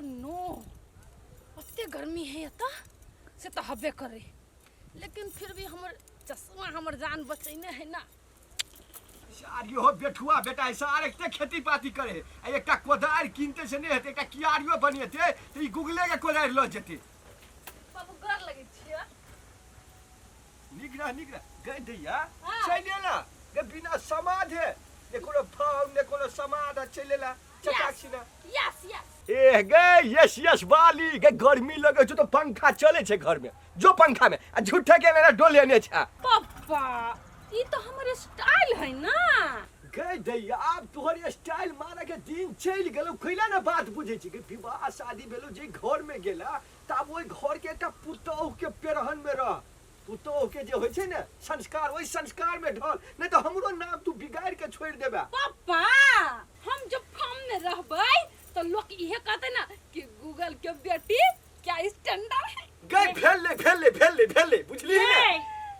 नो, ओते गर्मी है एतऽ से तऽ हबे करे, लेकिन फिर भी हमर चश्मा हमर जान बचैने है ना। सार यो बेठुआ बेटा है सार, एकते खेती पाती करे है आ एकटा कोदारि कीनते से नहीं हेतै, एकटा कियारियो बनेते तऽ ई गूगले के कोदारि लऽ जेतै। बाबू गोर लगै छियै। नीक रह, नीक रह गई दैया। हाँ। चलि एला गे बिना समाधे, ने कोनो भाव ने कोनो समाध, आ चलि एला चटाक छिना। Yes yes. ए गे यस यस वाली गे, गर्मी लगे छौ तो पंखा चले छै घर में, जो पंखा में आ झूठे के ना डोले ने छा। पप्पा ई तो हमर स्टाइल है ना। गई दैया आब तोहर स्टाइल मारे के दिन चलि गेलौ, कैला ना बात बुझै छी? विवाह शादी भेलौ जे घर में गेला तऽ आब ओहि घर के एकटा पुतोह के पेरहन में रह, पुतोह के जे होइ छै ने संस्कार, ओहि संस्कार में ढल, नहीं तऽ हमरो नाम तू बिगाड़ के छोड़ि देबे। पप्पा हम जब फॉर्म में रहबै तो लोग इहे कहते ना कि गूगल के बेटी क्या स्टैंडर्ड है। गई भेल ले, भेल ले, भेल ले, भेल ले, बुझली ने? ए,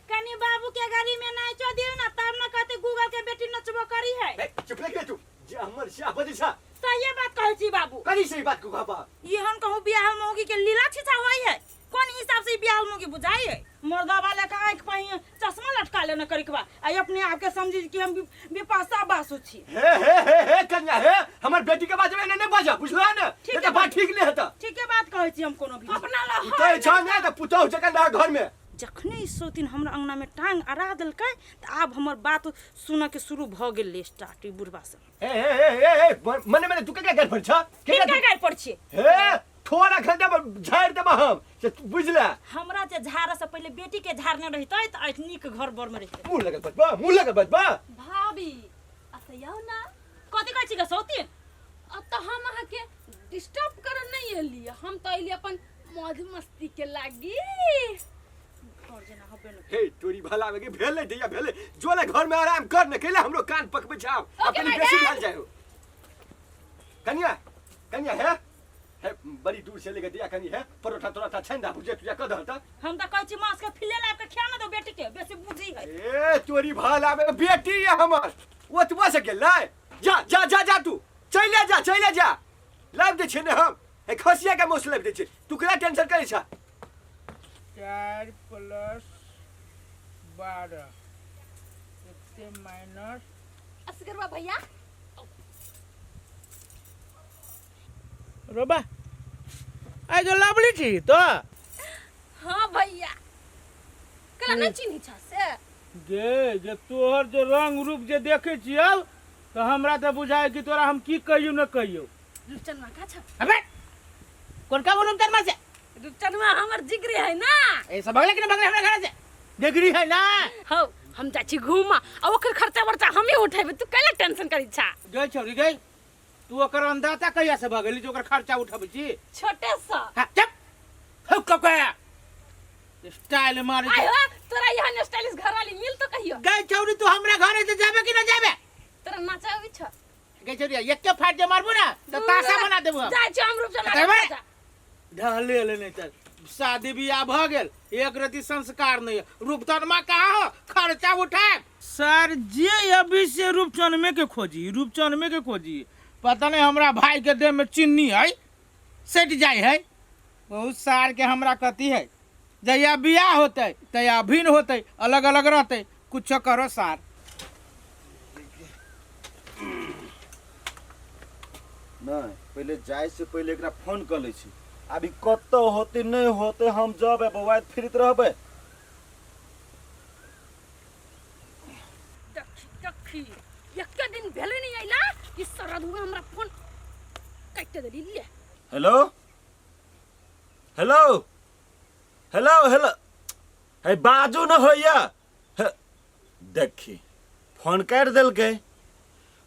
कनी बाबू के गाड़ी में नाचो दियो ना तब ना कहते गूगल के बेटी नचबो करी है। ए, चुप रह गे तू, जे हमर सियाह बजै छा। सही बात कहै छी बाबू। करी सही बात को बाबा। एहन कहूँ बियाह मौगी के लीला छिछा होई है, कोन हिसाब से बियाह मौगी बुझाई है? मर्दावा लेके आँख पर चश्मा लटका लेने करिकबा आ अपने आप के समझी कि हम बिपाशा बासु छी। हे हे हे हे कन्या हे, हमर बेटी के बाजबे ने, नहीं बाजा, बुझला ने? ठीक नहीं है तो बात बात। ठीक नहीं हेता। ठीके बात कहै छी हम कोनो भी। अपना ला पुतोह छौ ने तऽ पुतोह जकाँ रह घर में। जखने ई सौतीन हमरा अंगना में टांग अड़ा देलकै तऽ आब हमर बात सुनऽ के शुरू भऽ गेलै स्टार्ट ई बुढ़बा से। हे हे हे हे हे, मने मने तू के गारि पर छ? के किनका गारि पर छियै? हे थोड़ा घंटा पर झाड़ि देबा हम से तू बुझला। हमरा जे झाड़ऽ से पहिले बेटी के झाड़ने रहितै तऽ आइ नीक घर बर में रहितै। मुँह लगल बजबा, मुँह लगल बजबा। भाभी अतऽ आउ ना। कथी कहै छी गे सौतीन? अतऽ हम अहाँके डिस्टर्ब करऽ नहि एलियै, हम तऽ एलियै अपन मौज मस्ती के लागी। घर जेना होबे न। हे तोरी भला में के भेलै दैया भेलै, जो ले घर में आराम कर ने, कैला हमरो कान पकबै छै आब। Okay, आब कनी my बेसी dad. भेल जाइ हो। कनिया कनिया हे हे बड़ी दूर से लेके दिया कनी हे परोठा तोरोठा छानि दा, भुजिया तुजिया कऽ दह तऽ। हम तऽ कहै छी मांस के फिले लाबि के खिया न दो बेटी के, बेसी बुझी है। ए तोरी भला में बेटी है हमर, ओतबा से गेलै। जा जा जा जा तू चले जा, चले जा, लाबि दै छियै ने हम, हे खसिया के मौस लाबि दै छियै, तू केना टेंशन करै छह? 4 प्लस 12 एते माइनस। असगरवा भैया। रोबा आइ जो लवली छी तो। हाँ भैया, कला नहीं चिन्ही छा से? गे जे तोहर जे रंग रूप जे देखे छियौ तऽ हमरा तऽ बुझाय कि तोरा हम की कहियौ न कहियौ। रुपचनवा का छ? अबे कोन का बोलूं तरमा से? रुपचनवा हमर जिगरी है ना। ए सब भगले कि न भगले हमरा घर से? डिग्री है ना। हौ हम जाइ छी घूमा आ ओकर खर्चा वर्चा हमे उठेबे, तू कैला टेंशन करी छा? गई छौरी गई, तू ओकर अंदाजा कहिया से भगेली जो ओकर खर्चा उठबै छी? छोटे सा। हाँ, चुप। हौ ककया स्टाइल मारे आय हो तोरा यहाँ स्टाइलिश घर वाली मिल तो कहियो। गई छौरी तू हमरा घरे से जाबे कि न जाबे? तोरा नाचा आबै छ? गई छौरी एके फाट जे मारबो ना त ताशा बना देबो हम। जाइ छी हम रूप चला देबै? ढहले ले नहीं चल, शादी बियाह भ गेल, एक रति संस्कार नहीं, रूपचनमा कहाँ हो खर्चा उठाए। सर जे अभी से रूपचनमे के खोजी, रूपचनमे के खोजी, पता नहीं हमरा भाई के देह में चीनी है सट जाए है, बहुत सार के हमरा कथी है, जहिया बियाह होते तहिया भिन्न होते, अलग अलग रहते, कुछ करो सार। नहीं पहले जाए से पहले एकरा फोन कर लै छी, अभी कतौ होते नहीं होते हम जब बौआइत फिरत रहबै। देखी देखी एके दिन भेलै नहीं अइला कि सरदुआ हमरा फोन काटि देली। ले हेलो हेलो हेलो हेलो, हे बाजू न होइया। हे, देखी फोन काटि देलकै।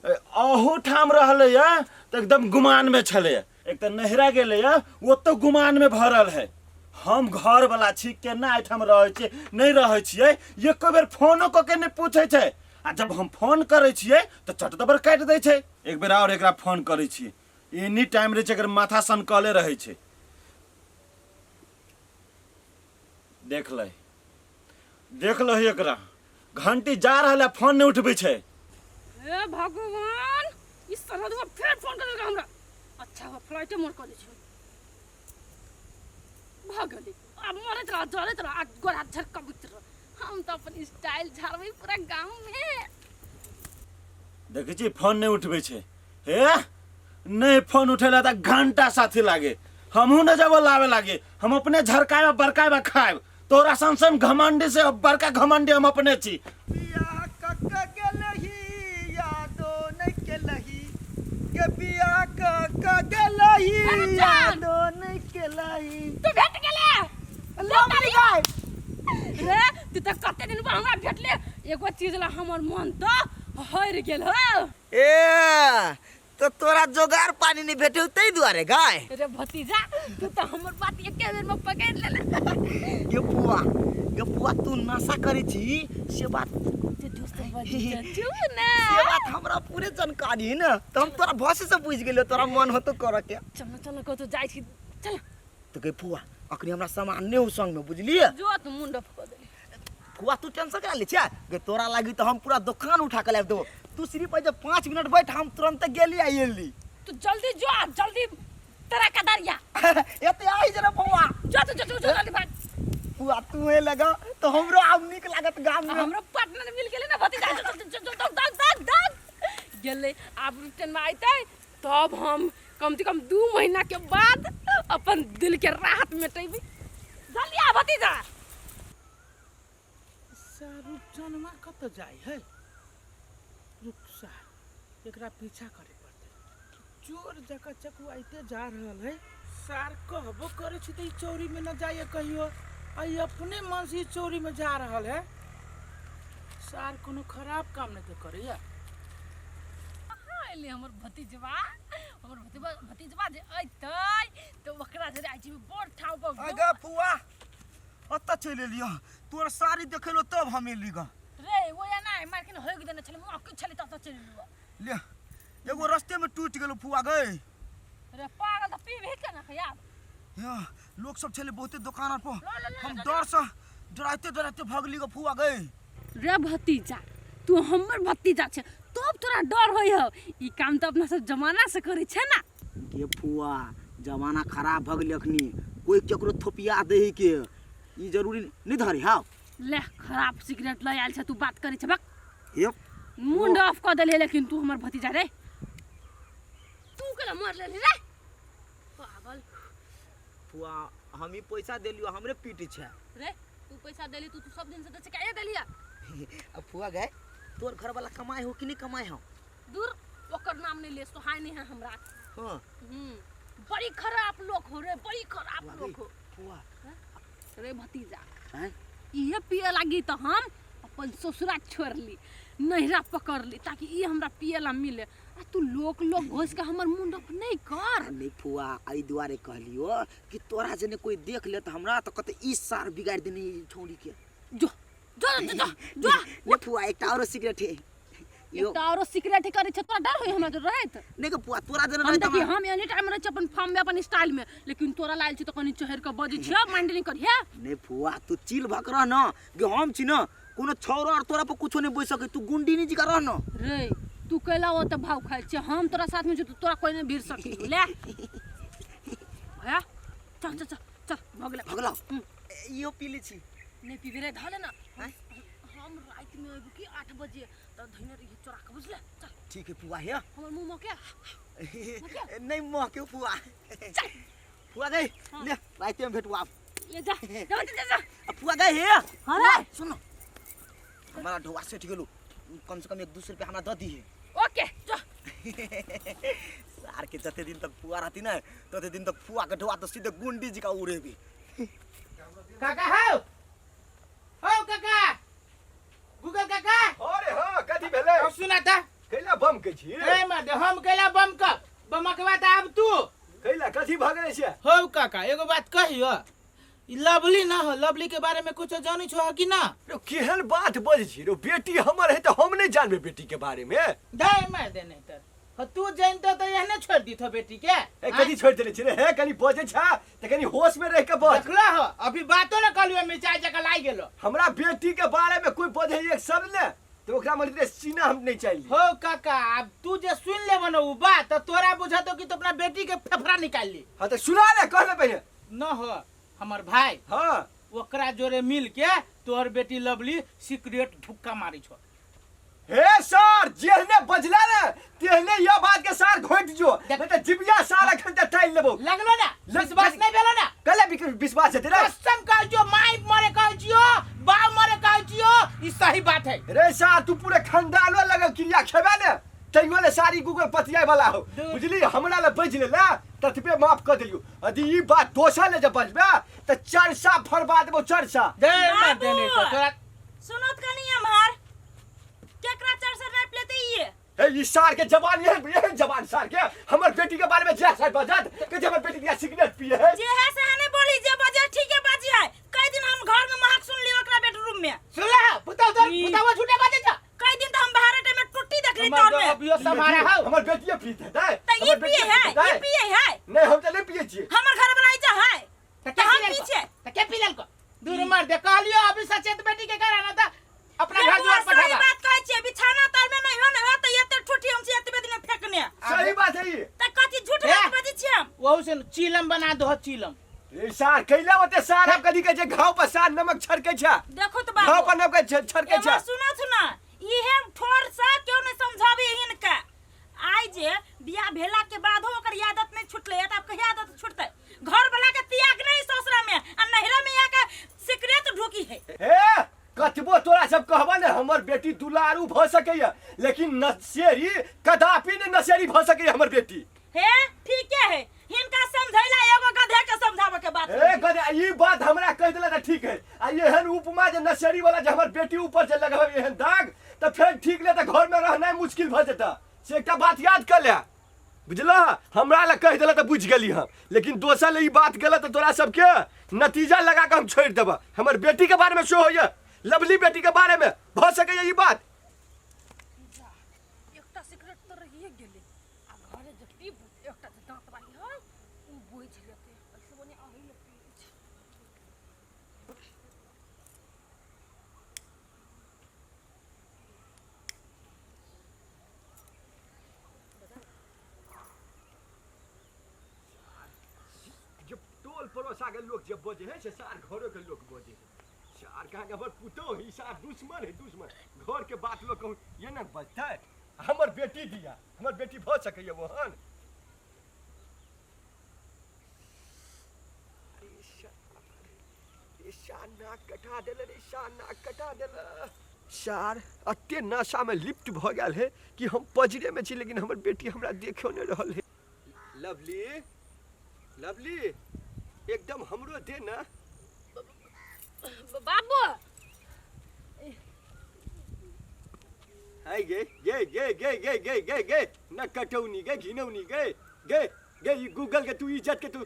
अहू ठाम रहलै या तऽ एकदम गुमान में छलै, एक तऽ नहिरा गेलै या ओतौ गुमान में भरल है। हम घर वाला छी केना एहिठाम रहै छियै नहि रहै छियै, एको बेर फोनो कऽ के नहि पूछै छै, आ जब हम फोन करै छियै तऽ चट दबर काटि दै छै। एक बेर आओर एकरा फोन करै छियै, एनी टाइम रहै छै एकर माथा सनकले रहै छै। देख लै देख लही एकरा घंटी जा रहल है फोन नहीं उठबै छै। हे भगवान ई सरदुआ फेर फोन कर देलकै हमरा। अच्छा हुआ फ्लाइटे मोड कर दै छै। भऽ गेलै। आब मरैत रह, जरैत रह आ गोड़ हाथ झरकबैत रह। हम तऽ अपन स्टाइल झाड़बै पूरा गाँव में। देखै छी फोन नहि उठबै छै। हे नहि फोन उठेला तऽ घंटा साथी लागे, हमहूँ नहि जब लावे लागे, हम अपने झरकायब बरकायब खायब। तोरा सन सन घमंडी से बड़का घमंडी हम अपने छी। बियाह कक गेलही यादो नहि केलही के, बियाह कक गेलही यादो नहि केलही। तू भेट गेले लवली गाय रे, तू तऽ कते दिन पर हमरा भेटले, एगो चीज ला हमर मन तऽ हरि गेल हो। ए तो तोरा जोगार पानी नहीं भेटे ताहि दुआरे गाय। रे भतीजा, तू तऽ हमर बात एके बेर में पकड़ लेले। गे पुआ, गे पुआ, तू नशा करे छी से बात तू दोस्त भतीजा चुप ना। से बात हमरा पूरे जानकारी है ना, तो हम तोरा भसे से बुझ गेलियो तोरा मन होतो करे के। चल चल, कतौ जाइ छी, चल। तो गे फुआ, अखनी हमरा सामान नहीं हो संग में, बुझलिए? जो तू मुंड ऑफ कऽ देली। फुआ तू टेंशन करा ले छे गे, तोरा लागी तो हम पूरा दुकान उठा के लाबि देबो। तू सिर्फ जे 5 मिनट बैठ, हम तुरंत गेली आ एली। तू जल्दी जो आ, जल्दी तेरा कदरिया एते आई जरा फुआ। जो तू, जो जो, जल्दी भाग। फुआ तू हे लगा तो हमरो आब नीक लागत गाम में। हमरो पार्टनर मिल गेलै ना भतीजा। जो जो जो, दौड़ दौड़ दौड़ दौड़ गेलै। आब रिटर्न में अयतै तब हम कम से कम 2 महीना के बाद अपन दिल के राहत मेटेबी। जल्दी आ भतीजा। सार रूपचनमा कतऽ जाइ है? रुक सार, एकरा पीछा करे पड़तै। चोर जकाँ चकुआइते जा रहल है सार। कहबो करे छी तऽ ई चोरी में न जाइए कहियो, आ ई अपने मन से ई चोरी में जा रहल है। सार कोनो खराब काम नहीं तऽ करैया। कहाँ एलै हमर भतीजवा? हमर भतीजवा, भतीजवा जे अयतै तऽ ओकरा जे जाइ छी बड़ ठाव पर। अगे फुआ, ओतऽ चलि एलियो, तोर साड़ी देखेलो तब हम एली ग। रे ओ एना मारकिन होइक देने छलै, मुँह की छलै तब चलि एलियो। ले एगो रस्ते में टूटि गेलो फुआ गई। रे पागल, तऽ पीबही केना यार? या लोग सब छलै बहुते दुकान आर पर, हम डर से डराइते डराइते भगली ग फुआ गई। रे भतीजा, तू हमर भतीजा छे तब तोरा डर होइ हौ? ई काम तऽ अपना सब जमाना से करै छै ना। गे फुआ, जमाना खराब भऽ गेलै, अखनी कोई केकरो थोपिया दे है के ई जरूरी नहीं धरे। हाँ ले, खराब सिगरेट लऽ आयल छै, तू बात करै छै, बक। हे मुंड ऑफ कऽ देले। लेकिन तू हमर भतीजा रे, तू केना मर लेली रे पागल? फुआ, हम ही पैसा देलियो, हमरे पीट छै। रे तू पैसा देली? तू सब दिन से तऽ चकाए देलिया। अब फुआ गए, तोर घर वाला कमाए हो कि नहीं कमाए हो? दूर, ओकर नाम नहीं ले, सोहाय नहीं है हमरा। हाँ। बड़ी खराब लोग हो रे, बड़ी खराब फुआ लोग गई, हो। फुआ। रे भतीजा। हैं? इहे पिए लागी तऽ हम अपन ससुरा छोड़ली, नैहरा पकड़ली, ताकि ई हमरा पिए ला मिले, आ तू लोक लोक घुस के हमर मुंड ऑफ नहीं कर। नहीं फुआ, एहि दुआरे कहलियो कि तोरा जने कोई देख लेत हमरा तऽ कहते ई सार बिगाड़ि देने ई छौड़ी के। जो जो जो जो जो। ले फुआ, एकटा औरो सिगरेट है यो। एकटा औरो सिगरेट करे छै? तोरा डर होई हमरा जो रहैत? नहीं गे फुआ, तोरा जने हम रहैत देखी, हम एनी टाइम रहै छी अपन फॉर्म में, अपन स्टाइल में, लेकिन तोरा लायल छी तऽ कनी चढ़ि के बजै छियै, माइंड नहीं करिहे। नहीं फुआ, तू चिल भक रह न गे, हम छी न, कोनो छौड़ा और तोरा पर कुछो नहीं बोल सके, तू गुंडी नहीं जिका रह न। रे तू कैला ओ तऽ भाव खाइ छै, हम तोरा साथ में छी तऽ तोरा कोई नहीं भीड़ सकी। ले भैया, चल चल चल चल, भऽ गेलै। भगला। हम्म। इहो पी लै छी। नहीं पीबे रे, धऽ ले ना। आँय? हम राति में अयबो कि 8 बजे तऽ धइने रहिए चोरा के, बुझले? चल। ठीक है फुआ। हे हमर मुँह मके नहीं महके फुआ। फुआ गई। हाँ। ले राते में भेटू आप। ले जा जा जा जा। आ फुआ गई हे। हाँ रे। सुन, हमारा ढोआ सेठ गेलो, कम से कम 1-2 सौ रुपया हमरा दऽ दिहे। ओके, जा। सार के जते दिन तक फुआ रहती ना तते दिन तक फुआ के ढोआ तो सीधे गुंडी जी का उड़ेबी। काका हौ, हौ काका, गूगल काका। अरे हाँ, कथी भेलै? अब सुना त। कैला बम के छी? ए मर्दे, हम कैला बम कब बमक बात आब तू कैला, कथी भऽ गेलै से? हौ काका, एगो बात कहियो, ई लवली ना हो, लवली के बारे में कुछ जानी छो कि ना? रो केहन बात बजै छी रो, बेटी हमर है तऽ हम नहि जानबै बेटी के बारे में? दाय मर्दे, नहीं तर हो तू जानतो तो एहने छोड़ दी थो बेटी के? ए कथी छोड़ देले छी रे? हे कनी बजै छा तऽ कनी होश में रह के बज। देखला हो, अभी बातो ना कहलियो, मिर्चाई जका लाग गेलो। हमरा बेटी के बारे में कोई बजै एक शब्द ने तो ओकरा मन सीना हम नहीं चाहिए। हो काका, अब तू जे सुन लेबो न उ बात त तोरा बुझतो कि तू अपना बेटी के फेफड़ा निकाल ली। हाँ तो सुना ले, कह ले पहले। न हो, हमर भाई हाँ ओकरा जोरे मिल के तोहर बेटी लवली सिगरेट धुक्का मारी छो हे सर जेहने बजला ने तेहने यह बात के सार घोट जो नहीं तो जिबिया सार अखन तक टाइल लेबो लगलो ना विश्वास नहीं भेलो ना कले विश्वास हेतै रे कसम कहै छियो माय मरे कहै छियो बाप मरे कहै छियो ई सही बात है रे सार तू पूरे खानदानो लगे क्रिया खेबे ने तैयो ले सारी गूगल पतियाय वाला हो बुझली हमरा ले बज ले ना ततबे माफ कर देलियो यदि ई बात दोसर ले जे बजबे त चरसा फरवा देबो चरसा दे मार देने तो तोरा सुनत कनी हमार केकरा चर से राप लेते ये हे ई सार के जवान ये ये जवान सार के हमर बेटी के बारे में जे सार बजत के जे हमर बेटी के सिगरेट पिए है जे है से हने बोली जे बजे ठीक है बाजी है कई दिन हम घर में महक सुन लियो ओकरा बेडरूम में सुन ले पुतौ तो पुतौ झूठे बाजे छ कई दिन तो हम बाहर में टुट्टी देख ली हमर तोर तो में अभियो सम्हारा हौ हमर बेटिए पीत है त ई पिए है ई पिए है नहीं हम त नहीं पिए छिए हमर घर वाला इजा है त त हम के पी पीछे त के पी लेलको दूर मार दे कहलियो अभी सचेत बेटी के घर आना था अपना घर द्वार सही पठावा बात कहै छियै बिछाना तर में नहीं हो नहीं हो त एते ठुठी हम छी एतबे दिन में फेकने सही बात है ई त कथी झूठ हे। बात बजै छियै हम वहु से चीलम बना दो चीलम ए सार कैला ओते सार हम कदी कहै छै घाव पर सार नमक छड़कै छै देखो तो घाव बाबू पर नमक छड़कै छै एमहर सुनो सुना इहे ठोर से क्यों नहीं समझाबे हिनका आइ जे बियाह भेला के बादो ओकर आदत नहीं छुटले त आब कहिया आदत छुटतै घर वाला के त्याग नहीं ससुरा में आ नहिरा में आके सिगरेट ढोकी है हे कतबो तोरा सब कहबा ने हमर बेटी दुलारू भ सकैया लेकिन नशेरी कदापि ने नशेरी भ सकैया हमर बेटी हे ठीके है हिनका समझैला एगो गधे के समझावे के बात ए गधे ई बात हमरा कह देला त ठीक है आ एहन उपमा जे नशेरी वाला जे हमर बेटी ऊपर जे लगबै एहन दाग त फेर ठीक ले त घर में रहनाइ मुश्किल भ जेता से एकटा बात याद कर ले बुझला हमरा लए कहि देला तऽ बुझि गेली हम लेकिन दोसर लए ई बात गेला तऽ तोरा सबके नतीजा लगा कऽ हम छोड़ि देबह हमर बेटीके बारेमे सेहो होइए लवली बेटीके बारेमे भऽ सकैए ई बात एकटा सिगरेट तऽ रहिए गेलै आ घरे जे पीबू एकटा जे दाँत वाली है ओ बुझि लेतै ऐसे बने अही ले पी छै जे टोल पड़ोसा के लोग जे बजे है से सार घरो के लोग बजे है सार कहाँ के हमर पुतोह है सार दुश्मन है दुश्मन घर के बात लोग कहूँ ये ना बजतै हमर बेटी दिया हमर बेटी भऽ सकैए ओहन अरे सार, सार नाक कटा देले रे सार नाक कटा देले सार अते नशा में लिप्त भऽ गेल है कि हम पजरे में छी लेकिन हमर बेटी हमरा देखियो नहि रहल है लवली लवली एकदम हमरो दे ना बाबू हाय गे गे गे गे गे गे गे गे न कटौनी गे घिनौनी गे गे गे ई गूगल के तू इज्जत के तू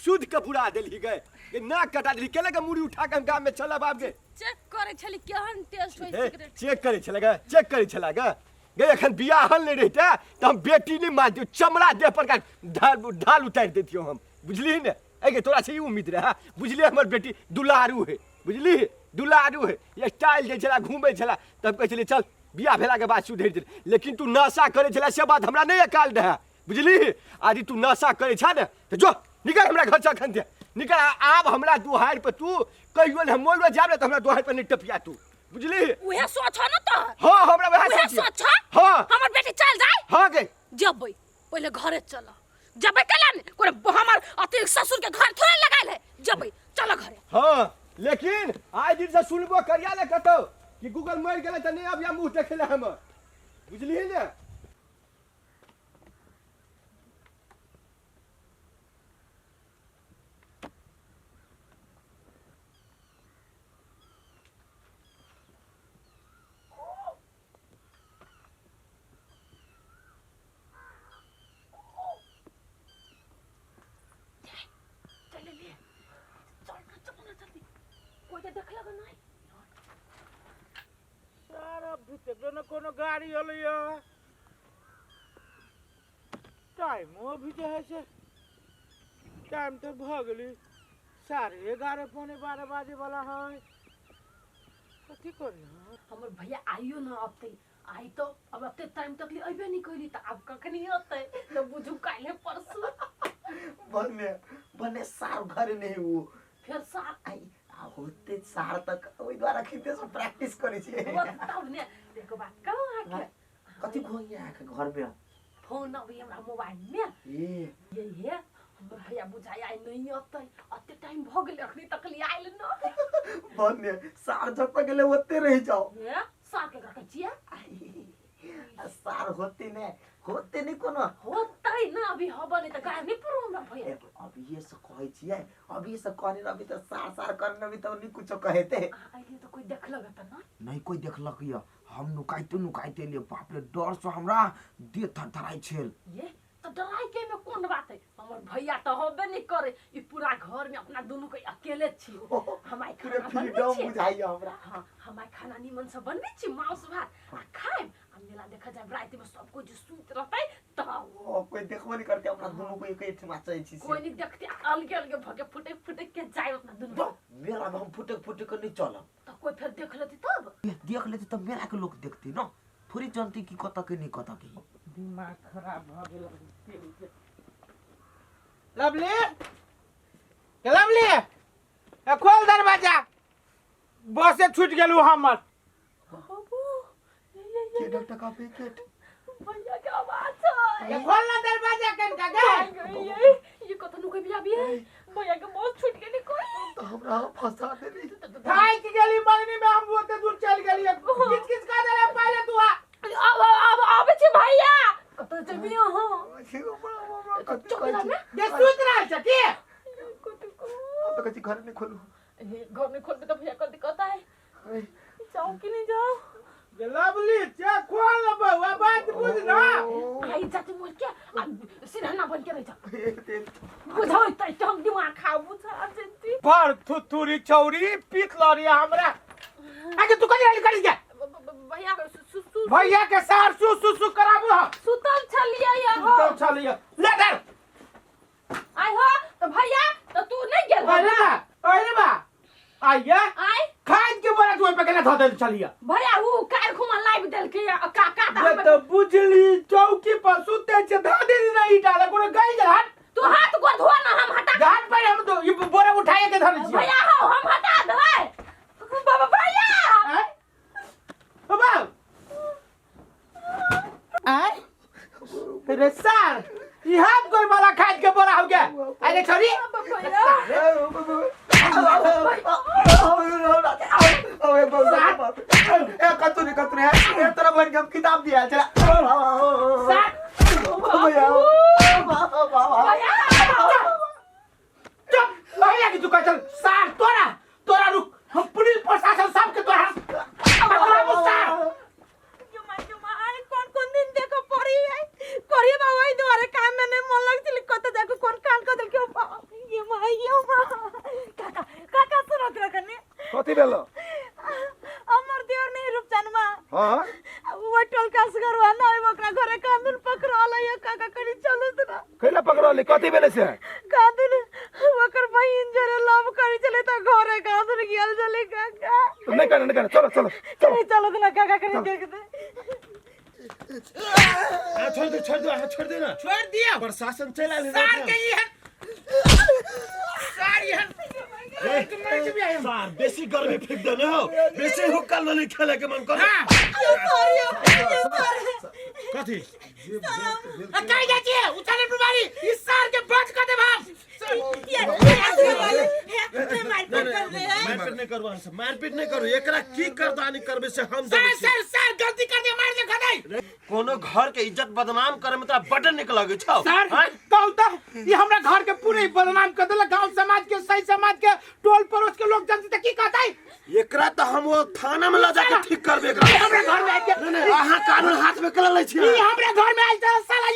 शुद्ध के बुरा देलही गे गे नाक कटा देलही केले के मुड़ी उठा के हम गाम में चलब आब गे चेक करे छली केहन टेस्ट होई हे सिगरेट चेक करै छलै गे चेक करै छलै गे गे एखन बियाहल नहि रहिते तऽ हम बेटी नहि मानतियौ चमड़ा देह पर का ढाल ढाल उतारि दैतियौ हम बुझलिही ने एहि गे तोरा से ई उम्मीद रहै बुझलियै हमर बेटी दुलारू है बुझलिही दुलारू है स्टाइल दै छलै घूमै छलै तब कहै छलियै चल बियाह भेलाके बाद सुधरि जेतै लेकिन तू नशा करै छलै से बात हमरा नहि अकाल रहै बुझलिही आदि तू नशा करै छह ने तऽ जो निकल हमरा घर से अखन दे निकल आब हमरा दुहारि पर तू कहियो ने हम मोल जाब ने तऽ हमरा दुहारि पर नहि टपिया तू बुझलिही उहे सोच न तो हाँ हमरा वएह उहे सोच सोच छ हाँ हमर बेटी चल जाए हाँ गे जबै पहिले घरे चल जबै केला ने कोने हमर अति ससुर के घर थोड़े लगायल है जबै चल घरे हाँ लेकिन आइ दिन से सुनबो करिया ने कतौ कि गूगल मरि गेलै तऽ नहि अबिया मुँह देखै लए हमर बुझलिही ने चल ले चल ना चल ना जल्दी कोई तो देख लगा नहीं सर अभी तक न कोनो गाड़ी अलै टाइमो अभी जे है से टाइम तऽ भऽ गेलै 11:30 11:45 बाजे वाला है कथी करी हम? हमर भैया आइयो ना अबतै आई तो अब अते टाइम तक ले अइबे नहीं कइली त अब कखनी अतै त बुझू काल्हे परसू बने बने सार घरे नहीं वो फेर सार आई आ होते सार तक ओहि दुआरे अखिनते से प्रैक्टिस करै छियै। तब ने एगो बात कहू अहाँके। कथी कहैया अहाँके घरमे? फोन अबै हमरा मोबाइल में। ए ये ये हमर भैया बुझाइ आइ नहीं अतै, अते टाइम भऽ गेलै अखनी तक ले आयल न। भन्ने सार जतऽ गेलै ओते रहि जाओ। हे सार के कहै छियै? आ सार होते ने होते नहीं कोनो होतै न, अभी हबे नहीं त गाय नहीं पुरू हमरा भैया। ए, अभिये से कहै छियै, अभिये से कहने रहबी तऽ सार सार करने रहबी तऽ नहीं कुछो कहेते। अइली तऽ कोई देखलक त न? नहीं कोई देखलक यऽ, हम नुकाइते नुकाइते एलियै। बाप रे, डर से हमरा देह थरथराइ छल। ये तो डराइ के में कोन बात है, हमर भैया तो होबे नहीं करे, ई पूरा घर में अपना दोनों के अकेले छी। हम आइ पूरे खाना बनबै फ्रीडम छी। बुझाइया हमरा। हाँ, हम आइ खाना निमन से बनबै छी, मांस भात आ खायब आ मेला देखऽ जायब राति में, सब कोई जे सुति रहतै तब। ओ कोई देखबो नहीं करते, अपना दुनू को एक ठिमा चलै छी से। कोई नहीं देखते, अलगे अलगे भके फुटक फुटक के जायब अपना दुनू। बा, मेला में हम फुटक फुटक के नहीं चलब। तो कोई फिर देख लेते तब? ए, देख लेते तब मेला के लोग देखते न, थोड़ी जानते कि कतऽ के नहीं कतऽ के। दिमाग खराब भऽ गेल। लवली, ए लवली, ए खोल दरवाजा, बसे छूट गेलू हमर। बाबू, ये ये ये के डॉक्टर का पैकेट भैया के आवाज है। ए खोल ना दरवाजा कनका गे। ये ये कतऽ नुके बिया बिया भैया के बस छूट गेलै कोई। तो हमरा फंसा देली। थाकि गेली मंगनी में, हम ओते दूर चल गेली, किच किच कर देले पहले तू आ। अब अब आबै छी भैया, कतऽ जेबी अहाँ? कथी चौकीदार कहै छी? ने जे सुति रहल छ की? कथी कहू? हम तऽ कहै छी घर नहीं खोलू। ए, घर में खोलबे तऽ भैया कथी कहता है? ए, जाओ कि नहीं जाओ? जे लवली चे खोल ना बउआ, बात बुझ ना। आई जाति मोर के आ सिरहना बन के रह जा। ए, ते- बुझै त हम दिमाग खा बुझा जेती। पर थुथुरी चौरी पीत लड़ी हमरा। आगे तू कथी रहली करी के? भैया सु सु सु भैया के सार सु सु सु कराबू हम। सुतल छलियै हो। सुतल छलियै। ले धर। आइ हो त भैया त तू नहीं गेल हो? अरे बा, अरे बा। आइया आइ खाद के बोरा तू ओइ पे केना धऽ देल छलियै? भैया उ काल खुमा लाइब देलकै आ काका त ये तो बुझली चौकी पर सुते छे, धऽ देली ना ईटा ले कोनो गइल जे हट। तू हाथ गोर धो ना, हम हटा। घाट पर हम तो ई बोरा उठाए के धरे छियै। भैया हो, हम हटा देबै बाबा भैया। आँय? बाबा आँय? रे सार, ई हाथ गोर वाला खाद के बोरा हो गया। अरे छोरी। ए, कतू नहीं, कतू नहीं, ए, तोरा बहन के हम किताब दिया चला। सार भैया, चुप भैया की तू कह चल सार, तोरा तोरा रुक, हम पुलिस प्रशासन सबके तोरा पकड़ाबू सार। यो माय, यो माय, कोन कोन दिन देखो पड़ी है करिए बाबा, ओहि दुआरे काम में नहीं मन लग छलै, कतऽ जाके कोन कान कऽ देलकै। बाप ये my, ये माय, काका काका सुनत रखने। कथी भेलो? हमर देवर नहीं रूपचनमा। हाँ। वो टोल का असगरवा ना, ओकरा घरे कांदुन पकड़ल है काका, कनी चलू त ना। कैला पकड़ल? कथी भेलै से? कांदुन ओकर बहिन जरे लव करी चले त घरे कांदुन गेल चले काका। नहीं करना, नहीं करना, चलो चलो चलो। कनी चलू त ना काका, कनी देख दे। आ, छोड़ दे, छोड़ दे, अहाँ छोड़ दे ना। छोड़ दिया। प्रशासन चलि आयल है। सार के ई हन, सार ई हन। सार बेसी गर्मी फेंक देने हो, बेसी हुक्का लली खेले के मन करे। हाँ। कथी? आ, कहीं जाइ छियै उछाले बीमारी, ई सार के बच कर देब हम। मारपीट नहीं करू अहाँ सब, मारपीट नहीं करू। एकरा की करदानी करबे से हम सर जानै छी। सर सर गलती कर दे, मार दे खदाई। कोनो घर के इज्जत बदनाम करे में तोरा बड्ड नीक लगै छौ। सर आँय? कहू तऽ ई हमरा घर के पूरे बदनाम कर देलक, गांव समाज के, सही समाज के, टोल पड़ोस के लोग जानते तऽ की कहतै? एकरा तऽ हम वो थाना में लऽ जाके ठीक करबे एकरा। ई हमरा घर में आबि के नहीं नहीं, अहाँ कानून हाथ में केला लै छी? ई हमरा घर में आयल छल साला, ई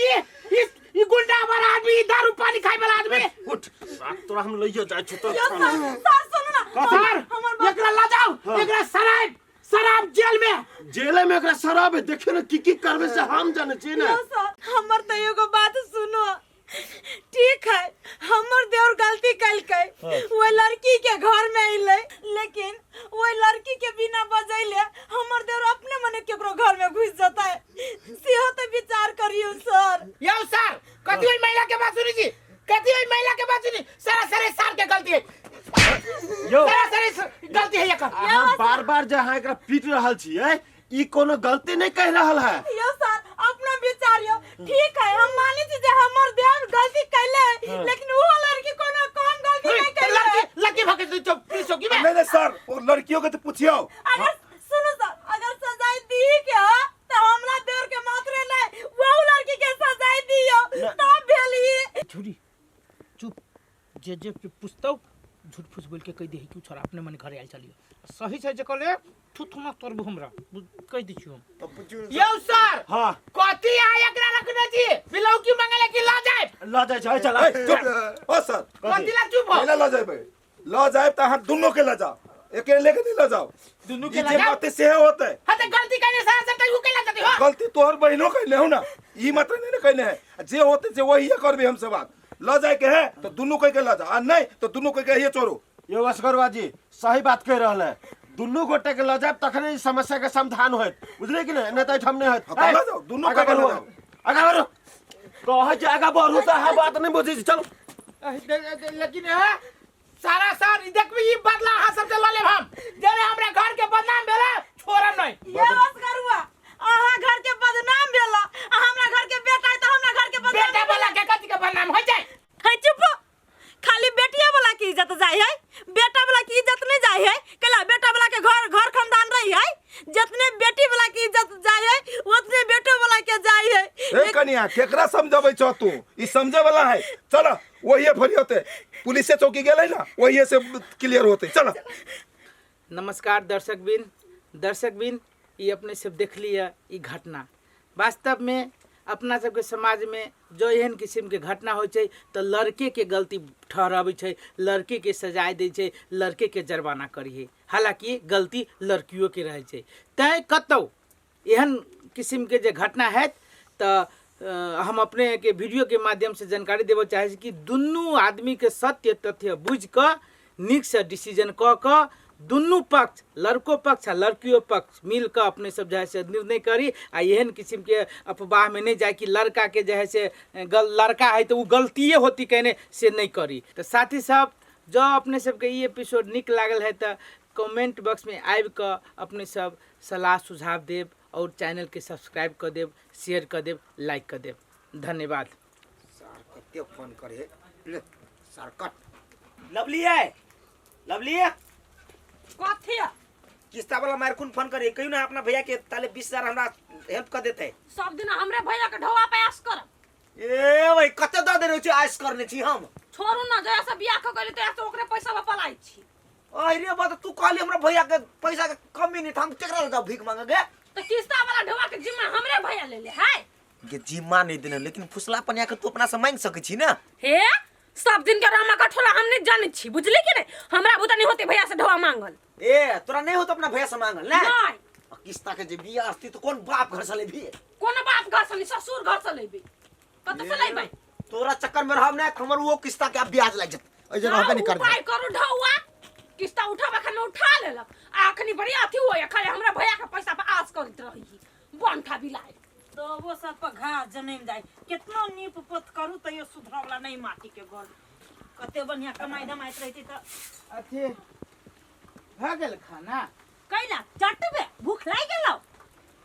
ई गुंडा वाला आदमी, ई दारू पानी खाय वाला आदमी। उठ, रात तोरा हम लइयो जाइ छी तो थाना। सर सुनू ना। सर एकरा ला जाओ, एकरा शराब शराब जेल में, जेले में एकरा शराब है, देखियो ने की की करबे से हम जानै छी ने। यौ सर, हमर तऽ एगो बात सुनो। ठीक है, हमर देवर गलती कलकै, वो लड़की के घर में अइलै, लेकिन वो लड़की के बिना बजैले हमर देवर अपने मने केकरो घर में घुस जतै, सेहो तऽ विचार करियौ सर। यौ सर, कथी ओहि महिला के बात सुनी छी? कथी ओहि महिला के बात सुनी? सारा सारे सार के गलती है। जे अहाँ एकरा पीट रहल छियै ई कोनो गलती नहीं कह रहल है। यो सर अपना विचार यो ठीक है, हम माने छी जे हमर देवर गलती कैले है, लेकिन वो लड़की कोनो कम गलती नहीं कैले है। लड़की लड़की भके तू चुप पुलिस चौकी में। नहीं नहीं सर, वो लड़कियों के तो पूछियो। अगर सुनो सर, अगर सजाए दी के हो तो हमरा देवर के मात्र नहीं, वो लड़की के सजाए दियो तब भेली। छुरी चुप, जे जे पूछतौ झूठ फूस बोल के कह दे कि छोरा अपने मन घरे आयल चलियो सही से जे कहले थू थू तोरबू हमरा कह दै छियो हम। यौ सर हां कथी आ एकरा रखने छी बिलौकी मंगले कि ल जाए ल जाए छै चल ए, चुप ओ सर कथी ला चुप हो पहले ल जाएबै ल जाएब त अहाँ दुनू के ल जाओ अकेले के नहीं ल जाओ दुनू के ई ल जे जाओ बात से होते हां त गलती कइने सर से त उ के ल जाती हो गलती तोहर बहनों कैले हो ना ई मात्र नहीं ना कैले है जे होते से वही करबे हमसे बात ल जाए के है तो दुनू कह के ल जाओ आ नहीं तो दुनू कह के ये चोरू। यो असगरवा जी सही बात कह रहल है, दुनू गोटे के ल जाए तखने ई समस्या के समाधान होत, बुझले कि नहीं? नहीं तो एठाम नहीं होत। हाँ, तो ल जाओ, दुनू आगा कह के ल बढ़ू, जाओ। आगा बढ़ू। कहै छै आगा बढ़ू तऽ अहाँ बात नहीं बुझै छी। चलू। लेकिन है सारा सर ई देखबी ई बदला अहाँ सबसे ल लेब हम, जेने हमरा घर के बदनाम भेलै छोड़ब नहीं। ये असगरुआ अहाँ घर के बदनाम भेला आ हमरा घर के बेटा है तो हमरा घर के बदनाम बेटा वाला के कथी के बदनाम हो जाए? है चुप, खाली बेटिया वाला की इज्जत जाय है, बेटा वाला की इज्जत नहीं जाय है। कला बेटा वाला के घर घर खानदान रही है, जितने बेटी वाला की इज्जत जाय है उतने बेटो वाला के जाय है। ए कनिया केकरा समझबै छौ तू? ई समझे वाला है। चल वही फरी होते पुलिस से चौकी गेलै ना वही से क्लियर होते। चल। नमस्कार दर्शक बिन, दर्शक बिन ई अपने सब देख लिया ई घटना। वास्तव में अपना सबके समाज में जो एहन किस्म के घटना होइ छै तऽ लड़के के गलती ठहराबै छै, लड़के के सजाए दै छै, लड़के के जर्माना करी है, हालांकि गलती लड़कियों के रहै छै। तैँ कतौ एहन किस्म के जे घटना हैत तऽ हम अपने के वीडियो के माध्यम से जानकारी देबऽ चाहै छी कि दुनू आदमी के सत्य तथ्य बुझि कऽ नीकसँ डिसीजन कऽ कऽ दुनू पक्ष, लड़को पक्ष आ लड़कियो पक्ष मिल कऽ अपने सब जे है से निर्णय करी आ एहन किस्म के अफवाह में नहीं जाए कि लड़का के जे है से लड़का है तो उ गलतिए होती कहने से नहीं करी। तो साथी सब जँ अपने सबके ई एपिसोड नीक लागल है तऽ कमेंट बॉक्स में आबि कऽ अपने सब सलाह सुझाव देब और चैनल के सब्सक्राइब कऽ देब, शेयर कऽ देब, लाइक कऽ देब। धन्यवाद। सर कते फोन करे ले सर कट। लवली है, लवली है। कथी है? किस्ता वाला मार कुन फोन करे कहियो ना अपना भैया के ताले 20,000 हमरा हेल्प कर देते। सब दिन हमरे भैया के ढोआ पे आस कर। ए भाई कते द देने छी आस करने छी हम। छोड़ू ना, जया से बियाह क गेली तया से ओकरे पैसा पर पलाई छी। अरे बात तू कहली हमरा भैया के पैसा के कमी नहीं, हम केकरा लग भीख मांगे गे? तो किस्ता वाला ढोआ के जिम्मा हमरे भैया ले ले है। के जिम्मा नहीं देने, लेकिन फुसला पनिया के तू अपना से मांग सकै छी ना। हे सब दिन के रामा का ठोला हम नहीं जाने छी, बुझली कि नहीं? हमरा बुता नहीं होते भैया से ढोआ मांगल। ए तोरा नहीं होत अपना भैया से मांगल ना? नहीं। आ किस्ता के जे बियाह अस्ती तो कौन बाप घर से लेबी? कौन बाप घर से नहीं, ससुर घर से लेबी। कत से लेबै? तोरा चक्कर में रहब ना, हमर वो किस्ता के अब ब्याज लाग जत। ए जे रहबे नहीं करबे। उपाय करू ढौआ, किस्ता उठाबे खन उठा लेलक। आ अखनी बड़ी अथी होय, खाली हमरा भैया के पैसा पर आस करैत रही। बन खा बिलाय। तो वो सब पर घास जनम जाए, कितना नीप पोत करू तैयो सुधरवला नहीं माटी के घर। कते बढ़िया कमाई धमाइत रहती त अथी भऽ गेल खाना? कैला चटबे भूख लागि गेलौ?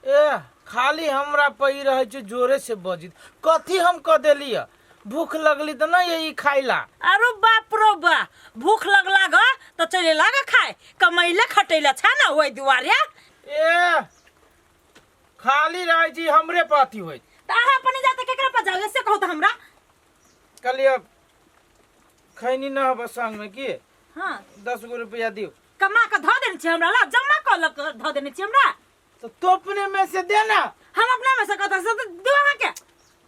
ए खाली हमरा पई रहै छै जोरे से बजित, कथी हम क देलियै? भूख लगली त नहीं यही खाइला। अरे बाप रो बा, भूख लगला ग त चले लागा खाए, कमैले खटैला छा ना ओइ दुआरे। ए खाली रहै छी हमरे पर अथी होइत। त अहाँ अपने जाते केकरा पर जाउ से कहू त हमरा। कहलियै खैनी न हब संग में की? हाँ। 10 गो रुपया दियौ। कमा के धऽ देने छी हमरा ला, जमा कऽ लऽ के धऽ देने छी हमरा। तो तू अपने में से दे ना। हम अपना में से कतऽ से दियौ अहाँके?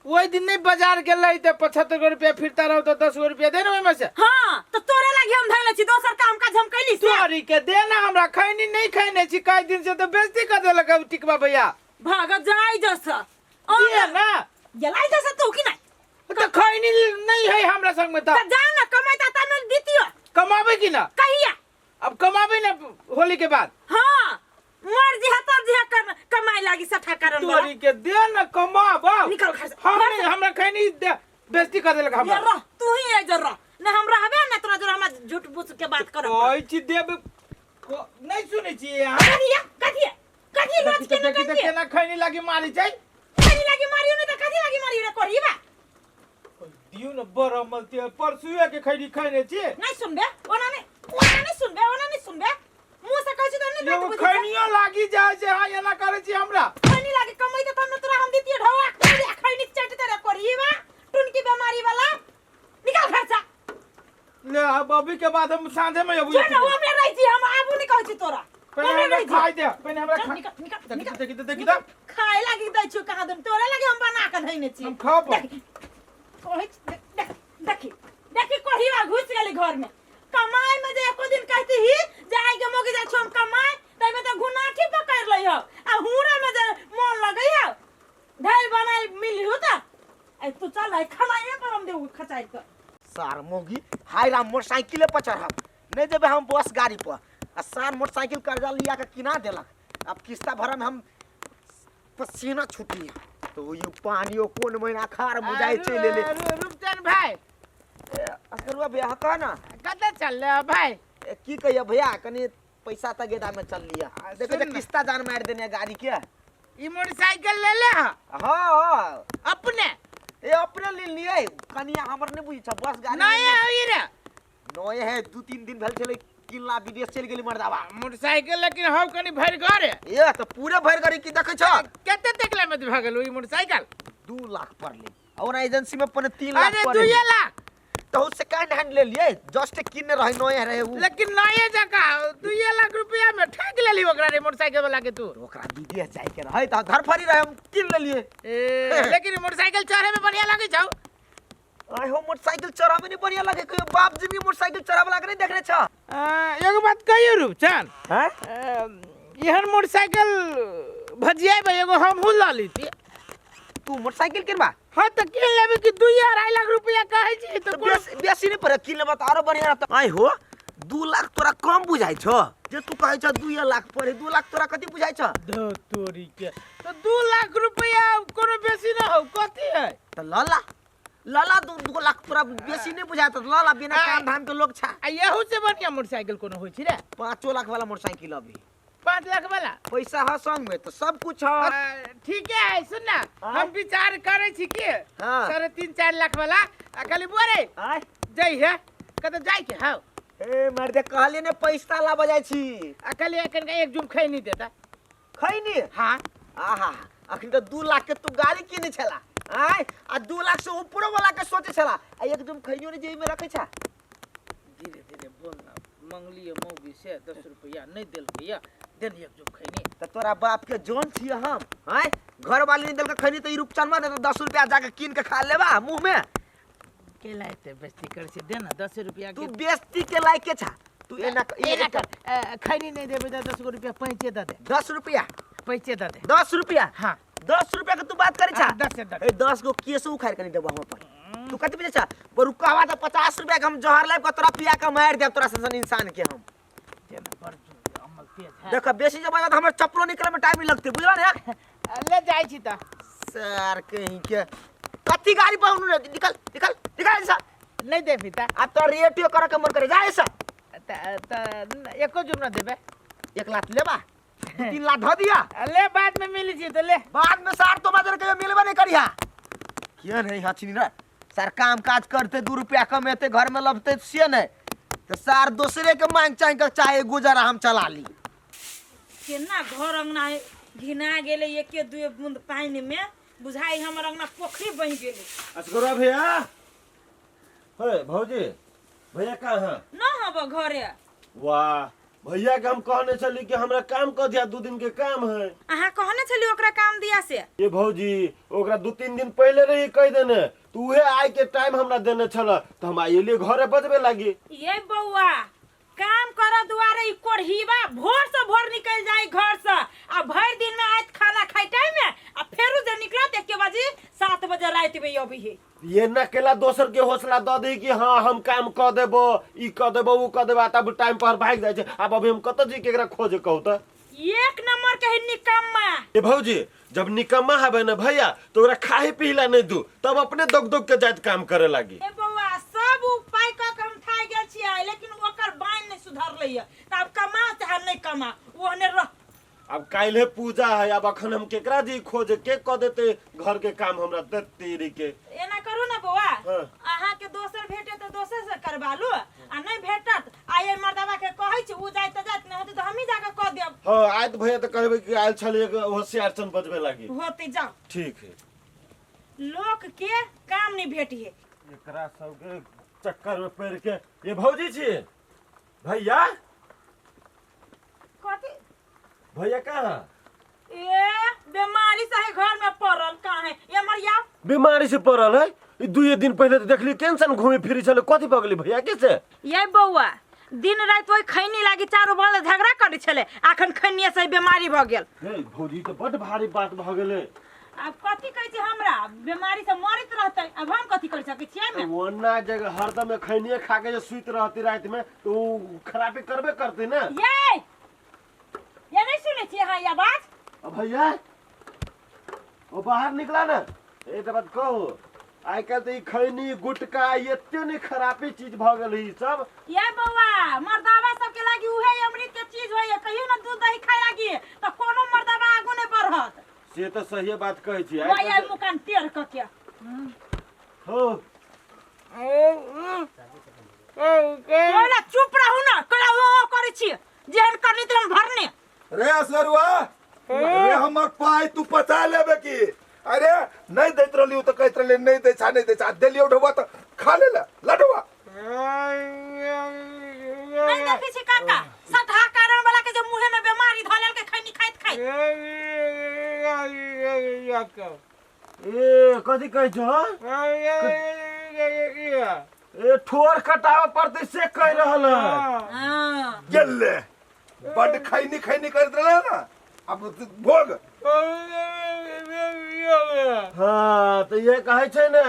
ओहि दिन नहीं बाजार गेलै तऽ 75 गो रुपया फिरता रहो तऽ 10 गो रुपया दे ना ओहिमे से। हाँ, तऽ तोरे लागी हम धैले छी, दोसर काम काज हम कैली से। तोरी के दे ना हमरा, खैनी नहीं खैने छी कई दिन से, तऽ बेइज्जती कर देलक अब टिकवा भैया। भागत जाय जस। दिए ना। गेलाई जस तू की नहीं? तऽ खैनी नहीं है हमरा संग में तऽ। तऽ जा ना, कमाइता ता न दितियो। कमाबे की ना? कहिया? अब कमाबे ना होली के बाद। हाँ, मर जी है तब जी है कमाई लागी सठा करन वाला। तोरी के दे ना कमाब। निकल घर से। हम नहीं, हमरा खैनी दे, बेइज्जती कर देलक हमरा। ये रह, तू ही है जरा। ना हम रहबे ना तोरा जरा हमरा झूठ बूझ के बात करब। ओइ छी देब। नहि सुनै छियै अहाँ? कथी या कथी या? कथी रोज देखी के तऽ न देखी तऽ कथी केना खैनी लागी मारी छै। खैनी लागी मारियो ने त कथी लागी मारियो रे कोढ़ीबा? दियौ ने बड़ अमलती परसुए के खैनी खैने छियै। नहीं सुनबे ओना नहीं, ओना नहीं सुनबे, ओना नहीं सुनबे। मुंह से कहै छी त नहीं बात एगो बुझै छै। खैनियो लागी जाइ छै, अहाँ एना करै छी हमरा। खैनी लागी कमै त तब ने तोरा हम दितियै ढौआ खैनी खैनी चटते रे कोढ़ीबा टुनकी बेमारी वाला। निकाल खर्चा। ले अब अभी के बाद हम साँझे में अबू। जो ना ओमने रहै छी हम, आबू नहीं कहै छी तोरा। पहिले ओमने हमरा रहै छी। खाइ दे, पहिले हमरा चल खा। निकल निकल देखी निकल। देखी देखी निकल। तऽ खाए लागी दै छियौ कहाँ दन, तोरा लागी हम बना के धैने छी। हम खाब। देखी कहै छी, देख देख देखी देखी कोढ़ीबा घुसि गेली घर में। कमाई में जे एको दिन कहती ही जे आइ के मोगी जाइ छियौ हम कमाई, तैमे तऽ घुनाठी पकड़ि लै हौ आ हुरा में जे मन लगै हौ धैल बनाइ मिल हो त। ऐ तू चल आइ खानाए पर हम देबौ खचाइ के। सार मोगी हाय राम मोटरसाइकिले पर चढ़ब नहीं जेबे हम बस गाड़ी पर। आ सार मोटरसाइकिल कर्जा लिया के किना देलक, अब किस्ता भरम में हम पसीना छूटी। तो you पानियो कोन महीना खार बुझाइ चलि एलै। रूपचंद भाई। ए, असगरुआ भैया कह ना। कतऽ चलले भाई? ए, की कहिया भैया, कनी पैसा त गेदा में चल लिया। आ, देखो सुन जे ना। किस्ता जान मार देने गाड़ी के। ई मोटरसाइकिल ले ले हा? हाँ। अपने? ए अपने ले लिए, कनिया हमर नहीं बुझी छ बस गाड़ी। नहीं है ई रे। नए है, 2-3 दिन भेल छलै किनला, विदेश चलि गेली मर्दाबा। मोटरसाइकिल लेकिन हम कनी भरि घर है। ए त पूरे भरि गाड़ी की देखै छ? कते देखले में भऽ गेल ई मोटरसाइकिल? 2 लाख पड़ले और एजेंसी में पौने 3 लाख अरे पड़ले। 2 लाख तो उससे सेकंड हैंड ले लिए, जस्ट किनने रहे, नए रहे उ। लेकिन नए जका 2 लाख रुपया में ठक लेली ओकरा रे मोटरसाइकिल वाला के तू। तो ओकरा विदेश जाय के रहे त धरफरी रहे, हम किन लेलिए। ए लेकिन मोटरसाइकिल चढ़े में बढ़िया लागै छौ? आय हो मोटरसाइकिल चढ़ावे नहीं बढ़िया लगे, कहियो बाप जी भी मोटरसाइकिल चढ़ावे लागे नहीं देखने छ। एगो बात कहियो रूपचंद? हैं? एहन मोटरसाइकिल भजियाबे एगो हमहू ल लीती। तू मोटरसाइकिल किनबा? हाँ त किन लेबे कि 2-2.5 लाख रुपया कहै छी त तो बेसी नहीं पड़े, किन लेबा त आरो बढ़िया रहत। आय हो 2 लाख तोरा कम बुझाइ छ, जे तू कहै छ 2 लाख पड़े, 2 लाख तोरा कथी बुझाइ छ? धो तोरी के तो 2 लाख रुपया कोनो बेसी न हो, कथी है? त लला लला 2 लाख तोरा बेसी नहीं बुझात, लला बिना काम धाम के लोग छा। आ यहू से बढ़िया मोटरसाइकिल कोनो होइ छै रे? 5 लाख वाला मोटरसाइकिल अभी। 5 लाख वाला? पैसा है संग में तो सब कुछ है। ठीक है सुन ना, हम विचार करे छी कि हाँ। 3.5-4 लाख वाला। आ खाली बोरे आय जई है कत जाय के हौ। ए मर्दे कहलिए ने पैसा लाबऽ जाइ छी। आ खाली एखन के एक जुम खैनी देता। खैनी? हाँ। आहा अखन त 2 लाख के तू गाड़ी किने छला, आय आ 2 लाख से ऊपरो वाला के सोचे छला, आ एक जुम खैनियो ने जेबी में रखै छा। धीरे धीरे बोल ना, मंगलिए मौगी से 10 रुपया नहीं देलकै देन एक जुम खैनी। त तोरा बाप के जोन छियै हम, आय घर वाली नहीं देलकै खैनी त ई रूपचनमा दे 10 रुपया जाके कीन के खा लेबा मुंह में। के लायक बेइज्जती कर से दे ना 10 रुपया तू बेइज्जती के लायक के छा? तू एना एना कर, खैनी नहीं देबे त 10 रुपया पैसे the they. 10 रुपया? पैसे the they. 10 रुपया? हाँ। 10 रुपया के तू बात करै छा? हाँ, 10 से 10। ए 10 गो केस उखाड़ के नहीं देबो हम अपन। तू कथी बुझै छा? बरु कहवा त 50 रुपया के हम जहर लाइब के तोरा पिया के मारि देब, तोरा सन इंसान के हम। जेना बड़ अमल तेज है। देख बेसी जब त हमर चप्पलो निकले में टाइम लगते, बुझला ने? ले जाइ छी त। सर कहीं के कथी गाड़ी पर रे, निकल निकल निकल ऐसा। नहीं देबी त। आ तो रेटियो करे के मन करे जा ऐसा। त त एको जुम न देबे। 1 लाख लेबा? 3 लाख ध दिया। ले बाद में मिली छी त ले। बाद में सार तो बाजार कहियो मिलबे नहीं करिहा। किया नहीं हछनी रे सर, काम काज करते 2 रुपया कमेते घर में लबते से नहीं तो सार दूसरे के मांग चाहे के चाहे गुजारा हम चला ली। केना घर अंगना घिना गेले एके दुए बूंद पानी में, बुझाई हमर अंगना पोखरी बनि गेलै। असगरुआ भैया, हे भौजी भैया कहाँ है? न हब घरे। वाह भैया के हम कहने छली कि हमरा काम कर दिया, 2 दिन के काम है। अहाँ कहने छली ओकरा काम दिया से? ये भौजी ओकरा 2-3 दिन पहले रही कह देने, तू उहे आय के टाइम हमरा देने छल तो हम आइली घरे बजबे लागी। ये बौआ काम कर दुआरे ई कोढ़ीबा भोर से भोर निकल जाई घर से, आ भर दिन में आयत खाना खाई टाइम में, आ फेरू जे निकलत 1 बजे 7 बजे रात में अबी है। ये न केला दोसर के हौसला the they कि हाँ हम काम क देबो, ई क देबो, ऊ क देबो, आ तब टाइम पर भाग जाय छै। आब अभी हम कत जी केकरा खोजे कहू त? एक नंबर के है निकम्मा। ए भौजी जब निकम्मा हबे न भैया तो ओकरा खाए पीला नहीं दू, तब अपने दौग दौग के जाइत काम करे लागी। ए बौआ सब उपाय क के हम थाक गेल छियै, लेकिन ओकर बाइन नहीं सुधरलै है तऽ आब कमा चाहे नहि कमा ओहने रह। आब काल्हे पूजा है, आब अखन हम केकरा जी खोजे, के कऽ देते घर के काम हमरा तेरी के? एना करू ने बौआ। हाँ। अहाँके दोसर भेटे तऽ दोसर से करबा लू, आ नहि भेटत आइ एहि मर्दबा के कहै छी, ओ जाइत तऽ जाइत, नहि होतै तऽ हमही जाकऽ कऽ देब। हाँ, आयत भैया तऽ कहबै कि आयल छलियै होशियार सन बजबे लागी। होतै, जाउ। ठीक है। लोक के काम नहि भेटिए। एकरा सबके चक्कर में पड़ के ये भौजी छी। भैया कथी? भैया कहाँ? ए बीमारी से है घर में पड़ल। कहाँ है ये मरिया? बीमारी से पड़ल है? ई दुए दिन पहले तो देखली टेंशन घूमे फिरी छले, कथी भऽ गेलै भैया के से? ये बौआ दिन राति ओहि खैनी लागी चारू बगल झगड़ा करै छलै, अखन खैनिये से बीमारी भऽ गेल। हे भौजी, तऽ बड भारी बात भऽ गेलै। आब कथी कहै छी, हमरा बीमारी से मरैत रहतै, आब हम कथी कर सकै छियै एहिमे? ओना जगह हरदम खैनिये खा के जे सुति रहती राति में तो उ खराबी करबे करती ना। ये नहीं सुनै छियै अहाँ ई आवाज? अब भैया वो बाहर निकला ना, एक बात कहू, आइ काल्हि तऽ ई खैनी गुटका एते ने खराबी चीज भऽ गेल ई सब। ये बौआ मर्दावा सबके लागी उहे अमृत के चीज होइए, कहियो ना दूध दही खाए लागी तऽ कोनो मर्दावा आगू नहि बढ़त। से तऽ सहिए बात कहै छी। आइ वही काल्हि मुकान टेढ़ कऽ के। हो कोना चुप रहू ना, कोना ओ करै छी जेहन करनी तेहन भरने। रे असगरुआ, रे हमर पाई तू पचा लेबे की? अरे नहीं दैत रहलियो तो कहत रहले नहीं दै छा नहीं दै छा, देलियो ढोबा तो खा ले ला लडवा। नहीं देखै छी काका, सठा कारण वाला के जे मुहे में बीमारी धऽ लेलकै खैनी खाइत खाइत। ए कथी कहै छो? ए ठोर कटाबे पड़तै से कहि रहल है। हाँ। गेले बड खैनी खैनी करैत रहले ना, अब भोग। हाँ तऽ ये कहै छै ने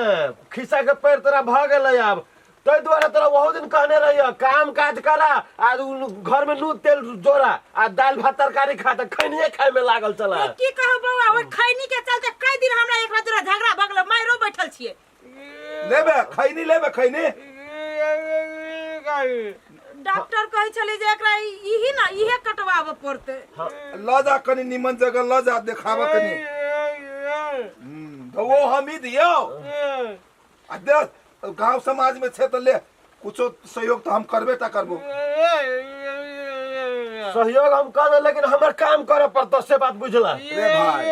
खिस्सा के पैर तोरा भऽ गेलै आब, ताहि दुआरे तोरा ओहो दिन कहने रहियो काम काज करा आ घर में नून तेल जोड़ा आ दालि भात तरकारी खा, तऽ खैनिये खाय में लागल चला। ए, की कहू बौआ, ओहि खैनी के चलते कई दिन हमरा एकरा जोड़ा झगड़ा भऽ गेलै, मारियो बैठल छियै। लेबे खैनी, लेबे खैनी। डॉक्टर कहै छलै जे एकरा इही ना इहे कटवाबऽ पड़तै। ल जा कनी निमन जगह ल जा, देखाबऽ कनी। तो वो हम ही दियो आ दे, गांव समाज में छे तो ले कुछो सहयोग तो हम करबे टा करबो। सहयोग हम कर दे, लेकिन हमर काम करे पड़तो से बात बुझला। रे भाई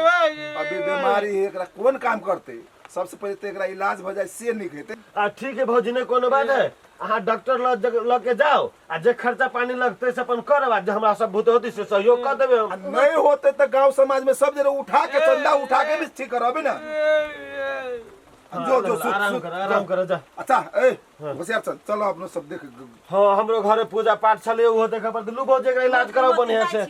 अभी बीमारी है, एकरा कौन काम करते? सबसे पहले तो एकरा इलाज भ जाए से निक हेतै। आ ठीक है भौजी, नहीं कोनो बात है, अहाँ डॉक्टर ल के जाओ आ जे खर्चा पानी लगते से अपन करब, आ जे हमरा सब भूत होती से सहयोग कर देबे हम। आ नहीं होते तो गांव समाज में सब जगह उठा के चंदा उठा के भी ठीक करबे ना। जो जो सुत, आराम सुत, कर, आराम कर जा। अच्छा ए होशियार चल, चलो अपनो सब देख। हाँ हमरो घरे पूजा पाठ छले उहो देखे पड़ते। लू भौजी एकरा इलाज कराओ बढ़िया से।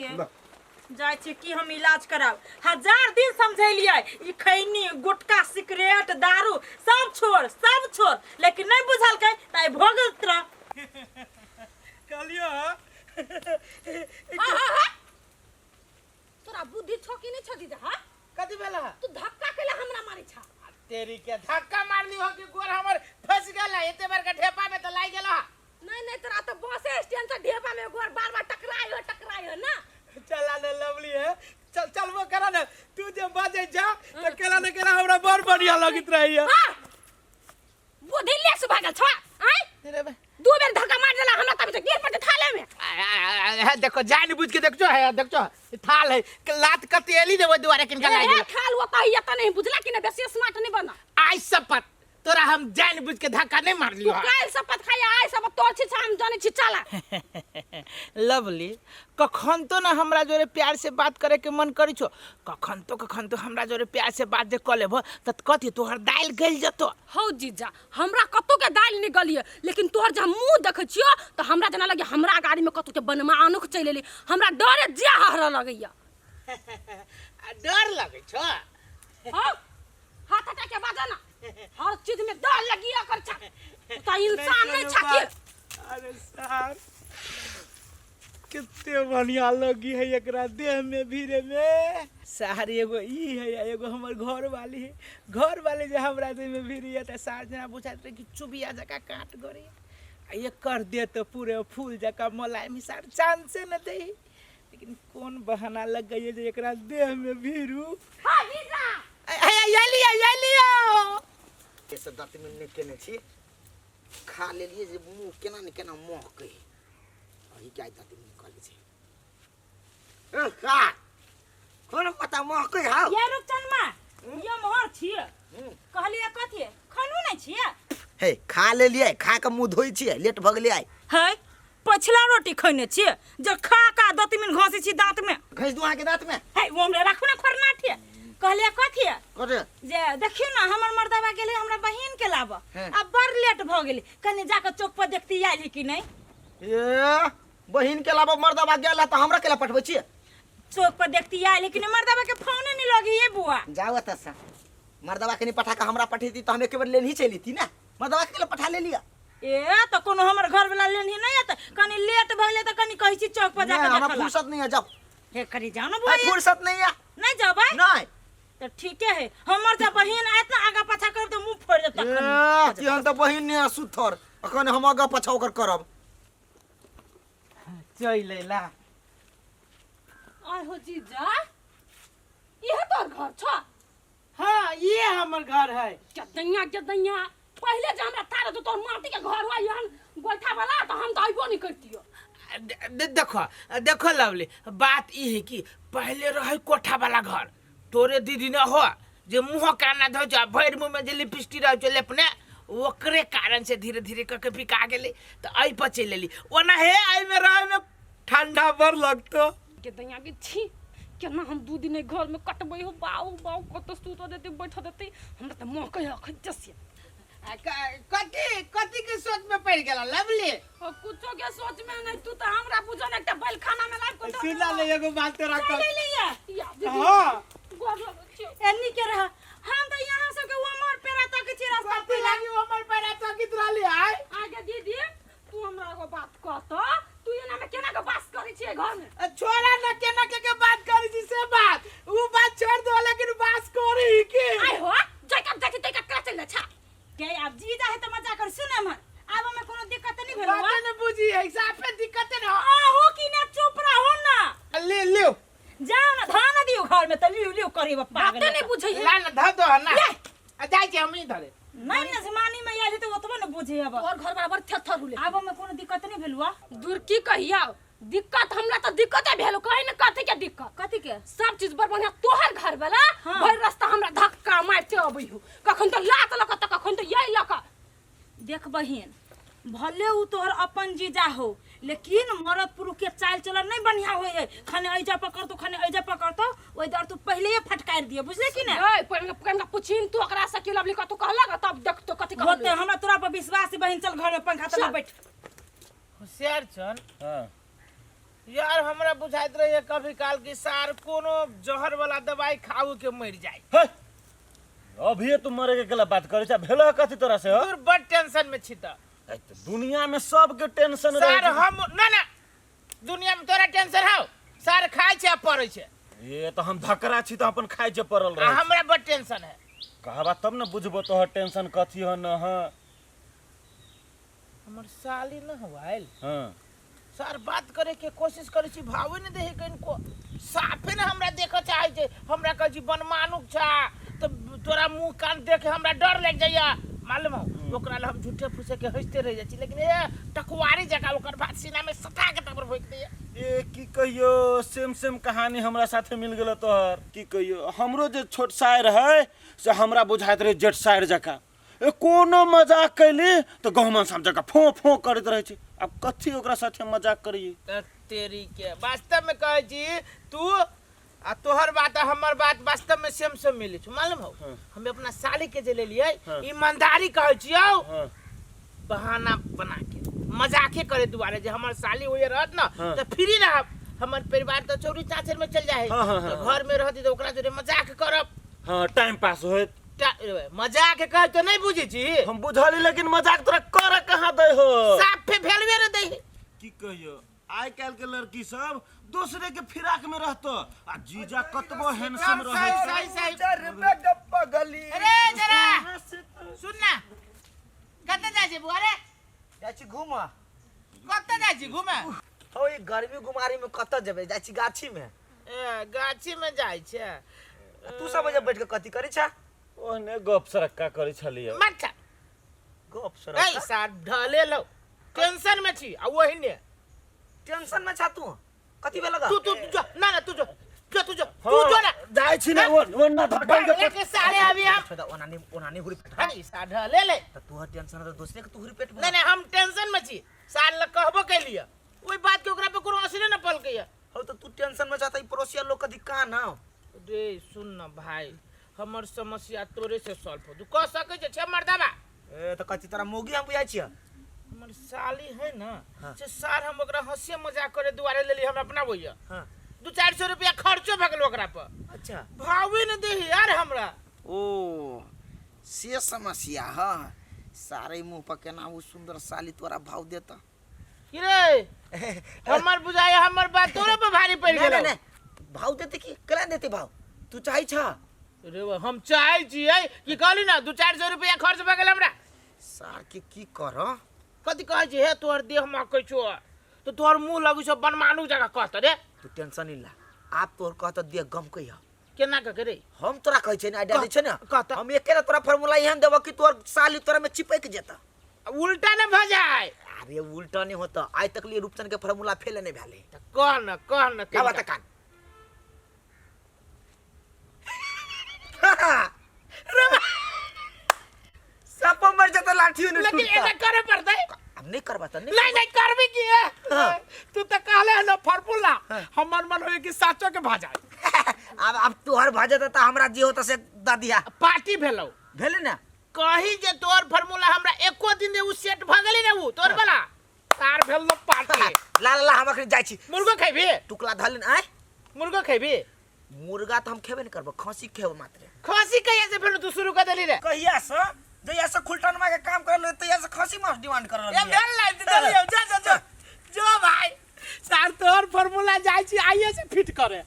जाइ छी कि हम इलाज कराब, हजार दिन समझेलियै ई खैनी गुटखा सिगरेट दारू सब छोड़ सब छोड़, लेकिन नहीं बुझलकै त आइ भोगत रह। कहलियो तोरा बुद्धि छौ कि नहीं छौ जीजा? हाँ कथी भेला? तू धक्का केला हमरा मारै छा? तेरी के धक्का मारली हो कि गोर हमर फंस गेल है, एते बड़का ढेपा में तो लागि गेल है। नहीं नहीं तोरा तो बसे स्टैंड से ढेपा में गोर बार बार टकराई हो टकराई हो ना। चला ने लवली है, चल चलबो करा ने, तू जे बजे जा तो केला ने केला हमरा बड़ बढ़िया लगैत रहैया। हाँ बुद्धि ले से भागल छा आय? तेरे बे- दू बेर धक्का मार देला हमरा तभी तो गिर पड़ते थाले में। आ, आ, आ, देखो जान बुझ के देखो है, देखो थाल है के लात कते एली ने ओहि दुआरे किनका लागि ए, गेल। थाल वो कहिया त नहीं बुझला कि नहीं, बेसी स्मार्ट नहीं बना। आइ शपथ तोरा हम जान बुझ के धक्का नहीं मारलियो। तू काल शपथ खाया आइ शपथ तोर छी हम जाने छी चला। लवली कखन तो ना हमरा जोरे प्यार से बात करे के मन करी छो, कखन तो हमरा जोरे प्यार से बात जे क लेबो त कथी तोहर दालि गलि जतो। हौ जीजा हमरा कतौ के दालि नहीं गलिए, लेकिन तोहर जे हम मुंह देखै छियो त हमरा जेना लगे हमरा गाड़ी में कतौ के बनमानुख चलि एलै, हमरा डरे जे हहरऽ लगैया। आ डर लगै छो? हौ हाथ हटा के बाजा ना, हर चीज में डर लगिया कर छा, तू त इंसान नहीं छा की। अरे सार कितने बढ़िया लगी है एकरा देह में भीरे में। सार एगो ई है आ एगो हमर घर वाली है, घर वाली जे हमरा देह में भीरी है त सार जना बुझाइत रहे कि चुबिया जका काट गरी। आ एकर दे तऽ पूरे फूल जकाँ मोलायम सार चांसे न दे, लेकिन कोन बहाना लग गई जे एकरा देह में भीरू। हां जीजा ये लियो ये लियो। से दतमिन नहि केने छी, खा लेलियै जे मुँह केना ने केना महकै। अही के आइ दतमिन कऽ लै छै। का कोन पता महकै हौ। ये रुपचनमा ये मोहर छियै कहलियै कथी खानो नहि छियै? हे खा लेलियै, खा कऽ मुँह धोइ छियै, लेट भऽ गेलियै आइ। है पछिला रोटी खैने छियै जे खा का दतमिन घसै छी दाँत में। घसि दू अहाँके दाँत में। है ओ हमरा राखू ने खरनाठी। कहलियै कथी कथी जे देखियौ ने हमर मर्दबा गेलै हमरा बहिन के लाबऽ, हैं। आ बड़ लेट भऽ गेलै, कनि जाकऽ चौक पर देखती आयल है कि नहि। ए बहिन के लाबऽ मर्दबा गेल है तऽ हमरा केला पठबै छियै? चौक पर देखती आयल है कि नहि, मर्दबा के फोने नहि लगी ये बुआ। जाउ एतऽसँ, मर्दबा के नहि पठा कऽ हमरा पठेती तऽ हम एक बेर लेनही चलि ने, मर्दबा के केला पठा लेलियै? ए तऽ कोनो हमर घर वाला लेनही नहि एतै, कनि लेट भऽ गेलै तऽ कनि कहै छी चौक पर जाकऽ नहि, हमरा देखऽ ला। फुर्सत नहीं है, जाओ। हे कनि जाउ ने बुआ। फुर्सत नहीं है। नहि जेबै? नहीं। तऽ ठीके है, हमर जब बहिन आयत ने आगा पाछा करब तऽ मुँह फोड़ि देब तखन। ए, केहन तऽ बहिन नहि है सुथर, अखन हम आगा पाछा ओकर करब। चलि अयला। आय हो जीजा, इहे तोहर घर छ? हाँ ये हमर घर है। गदैया गदैया, पहिले जे हमरा तारे तो तोहर माटी के घर हुआ यहन गोइठा वाला तो हम तो अइबो नहीं करतियो। देखो देखो लवली, बात ई है कि पहले रहे कोठा वाला घर, तोरे दीदी न हो जे मुँह कान धो जा भरि मुँह में जे लिपस्टिक रहे छै लेपने, ओकरे कारण से धीरे धीरे करके बिका गेलै तऽ एहि पर चलि एली। ओना हे एहि में रहे में ठंडा बड़ लगतो। गदैया के छी, केना हम 2 दिन एहि घर में कटबै हो, बाऊ बाऊ कतऽ सुतऽ देतै बैठऽ देतै, हमरा तऽ महकै है अखन जसिया। कथी कथी के सोच में पड़ गेला लवली? ओ कुछो के सोच में नहीं, तू तो हमरा बुझो ने एकटा बैलखाना में लाइब के सुना ले एगो बात तोरा कह। ले लिया। या दीदी। हाँ। गोर लगै छियौ। एन्नी के रह, हम तो यहाँ सबके उमर पेरा तक छी रास्ता कथी लागी उमर पेरा तक रहली आय? आगे दीदी तू हमरा एगो बात कह त, तू एना में केना के बास करै छियै घर में? छोड़ा ना केना के के बात करै छी से बात, उ बात छोड़ दो, लेकिन बास करी के। आय हो जै कब जाइ छी तै कब करा चलि जाइ छा। के आब जी जा है त मजा कर सुन हमर, आब हमें कोनो दिक्कत नहीं भेल। बात ने बुझी है, साफे दिक्कत न। आहू की ने चुप रहो ना। ले लियो। जाओ ना धान दियो घर में त लियो लियो करी पागल। बाते नहीं बुझै है। ला ना धर दो ना। आ जाइ छी हम ही धरे। नहीं ना जमानी में आयल त ओतबो न बुझे अब। तोर घर बराबर थेथर हुले। आब हमें कोनो दिक्कत नहीं भेलुआ। दूर की कहिया दिक्कत, हमरा त दिक्कते भेल, कहि न कथी के दिक्कत? कथी के? सब चीज बड़ बढ़िया, तोहर घर वाला हाँ। भरि रास्ता हमरा धक्का मारिते अबै हो, कखन त लात लक त कखन त यही लक। देख बहिन, भले उ तोहर अपन जीजा हो, लेकिन मरद पुरुष के चाल चलन नहीं बढ़िया होय है, खने ऐजा पकड़तो खने ऐजा पकड़तो, ओइ दर तू पहले ही फटकार दिए, बुझले कि ने? ए पहिने पहिने पुछिन तू ओकरा से की लवली कतू कहलक तब देखतो कथी कहलक। होते हमरा तोरा पर विश्वास है बहिन, चल घर में पंखा तले चल। बैठ। होशियार छन। हाँ। यार हमरा बुझाइत रहे कभी काल कि सार कोनो जहर वाला दवाई खाऊ के मर जाए। हे, अभी तू मरे के गलत बात करे छा, भेलो कथी तोरा से हो? दूर बड़ टेंशन में छी त। ऐ त दुनिया में सबके टेंशन रहे सार छै। हम ना ना दुनिया में तोरा टेंशन हौ, सार खाय छै आ पड़ै छै। ए त हम धकरा छी त अपन खाय छै पड़ल आ रहे। हमरा बड़ टेंशन है। कहबा तब न बुझबो तोहर टेंशन कथी ह न ह। हमर साली न हवाइल। हाँ। सर बात करे के कोशिश करे छी, भावे न देहे कनको, साफे न हमरा देखे चाहे छै, हमरा कहै छी बनमानुक छा त तोरा मुंह कान देख के हमरा डर लग जाइया, मालूम हो? ओकरा ला हम झूठे फूसे के हंसते रह जाइ छी, लेकिन ए टकवारी जकाँ ओकर बात सीना में सटा के तबर भोंकि दैया। ए की कहियो, सेम सेम कहानी हमरा साथे मिल गेल तोहर। की कहियो, हमरो जे छोट सायर है से हमरा बुझाइत रहे जेठ सायर जकाँ, ए कोनो मजाक कैली तऽ गहुमन साम जकाँ फों फों करैत रहै छै, आब कथी ओकरा साथे मजाक करियै। त तेरी के वास्तव में कहै छी तू आ तोहर बात आ हमर बात वास्तव में सेम सेम मिलै छौ, मालूम हौ? हाँ। हम अपना साली के जे लेलियै, हाँ। ईमानदारी कहै छियौ, हाँ। बहाना बना के मजाके करे दुआरे जे हमर साली होइए रहत न हाँ। तऽ फ्री रहब, हमर परिवार तऽ चौरी चाचर में चल जाए, हाँ, हाँ, हाँ, तऽ घर में रहती तऽ ओकरा जोरे मजाक करब। हाँ टाइम पास होत। मजाक कह तो नहीं बुझे छी। हम बुझली, लेकिन मजाक तोरा कर कहाँ दै हो, साफे भेलवे न दै। की कहियो, आइ काल्हि के लड़की सब दूसरे के फिराक में रहतो आ जीजा कतबो हैंडसम रहे। सही सही। पगली। अरे जरा सुन ना, कतऽ जाइ छै बुआ रे? जाइ छी घूमऽ। जाइ छी घूमे? हो, ई गर्मी गुमारी में कतऽ जेबै? जाइ छी गाछी में। ए, गाछी में जाइ छै। आ तू सब एजे बैठ के कथी करै छा? ओहने गप सरक्का करै छलियै। मच्छा गप ए सरक्का सार ढले लो, टेंशन में छी आ ओहिने। टेंशन में छा तू? कथी भेल तू तू जो ना ना, तू जो जो, तू जो, तू जो ना। जाइ छी ने, ओ ओ ना धक्कन के एक सारे अभी हम छोड़, ओना नहीं, ओना नहीं हुरी पेट। है सार ढले ले। त तोहर टेंशन है त दोसरे के तू हुरी पेट। नहीं नहीं, हम टेंशन में छी, सार ल कहबो कैलिए, ओई बात के ओकरा पे कोनो असरे न पलकै। हो त तू टेंशन में छा त ई पड़ोसिया लोग कथी का ना? रे सुन न भाई, हमर समस्या तोरे से सॉल्व हो, तू कह सकै छे? छे मर्दाबा। ए त कथी तोरा मोगी हम बुझाइ छियै? हमर साली है ना। हाँ। से सार हम ओकरा हंसी मजाक करे दुआरे लेली हम अपना भैया। हाँ। 200-400 रुपया खर्चो भऽ गेल ओकरा पर। अच्छा। भावे न दे यार हमरा। ओ से समस्या ह सारे मुंह पर केना उ सुंदर साली तोरा भाव देता? की रे, हमर बुझाय हमर बात तोरे पर भारी पड़ि नहीं गेल। नहीं नहीं, भाव देते की केना देते भाव? तू चाहै छ? रे बा, हम चाहै छियै कि कहली ना 200-400 रुपया खर्च भऽ गेल हमरा। सार के की कर? कथी कहै छी हे, तोहर देह महकै छौ तो तोहर मुंह लगै छौ बनमानू जकाँ कहत रे। तू टेंशन नहीं ला, आप तोहर कहत देह गम कहिया। केना कह के रे? हम तोरा कहै छियै ने, आइडिया दै छियै ने। कह तऽ। हम एके तोरा फार्मूला एहन देबो कि तोहर साली तोरा में चिपक जेता। उल्टा न भऽ जाय? अरे उल्टा नहीं होता, आइ तक लिए रूपचंद के फार्मूला फेल नहीं भेलै। तऽ कह न, कह न। का बात कान सप मर जाता लाठी ने। लेकिन टूटता। एना करे पड़तै। अब नहीं करबा त नहीं। नहीं नहीं, करबी की है? हाँ। तू तो कहले हन फार्मूला। हाँ। हमर मन होय कि साचो के भऽ जाय। अब तोहर भऽ जेता त हमरा जे होता से द दिया। पार्टी भेलौ। भेलै ना? कही जे तोहर फार्मूला हमरा एको दिन जे उ सेट भऽ गेलै ने, उ तोहर वाला तार भेल लो पार्टी। ला ला ला, हम अखन जाइ छी। मुर्गो खेबी? टुकला धल आय। मुर्गो खेबी? मुर्गा त हम खेबे नहीं करबो, खसी खेबो मात्र। खसी कहिया से फेर तू शुरू कर देली रे? कहिया से? जहिया से खुलटनमा के काम करल तहिया से खसी मांस डिमांड करल। ए भेल लाइट देलियो, जा जा जा जो भाई सार, तोहर फार्मूला जाइ छी आइए से फिट करे,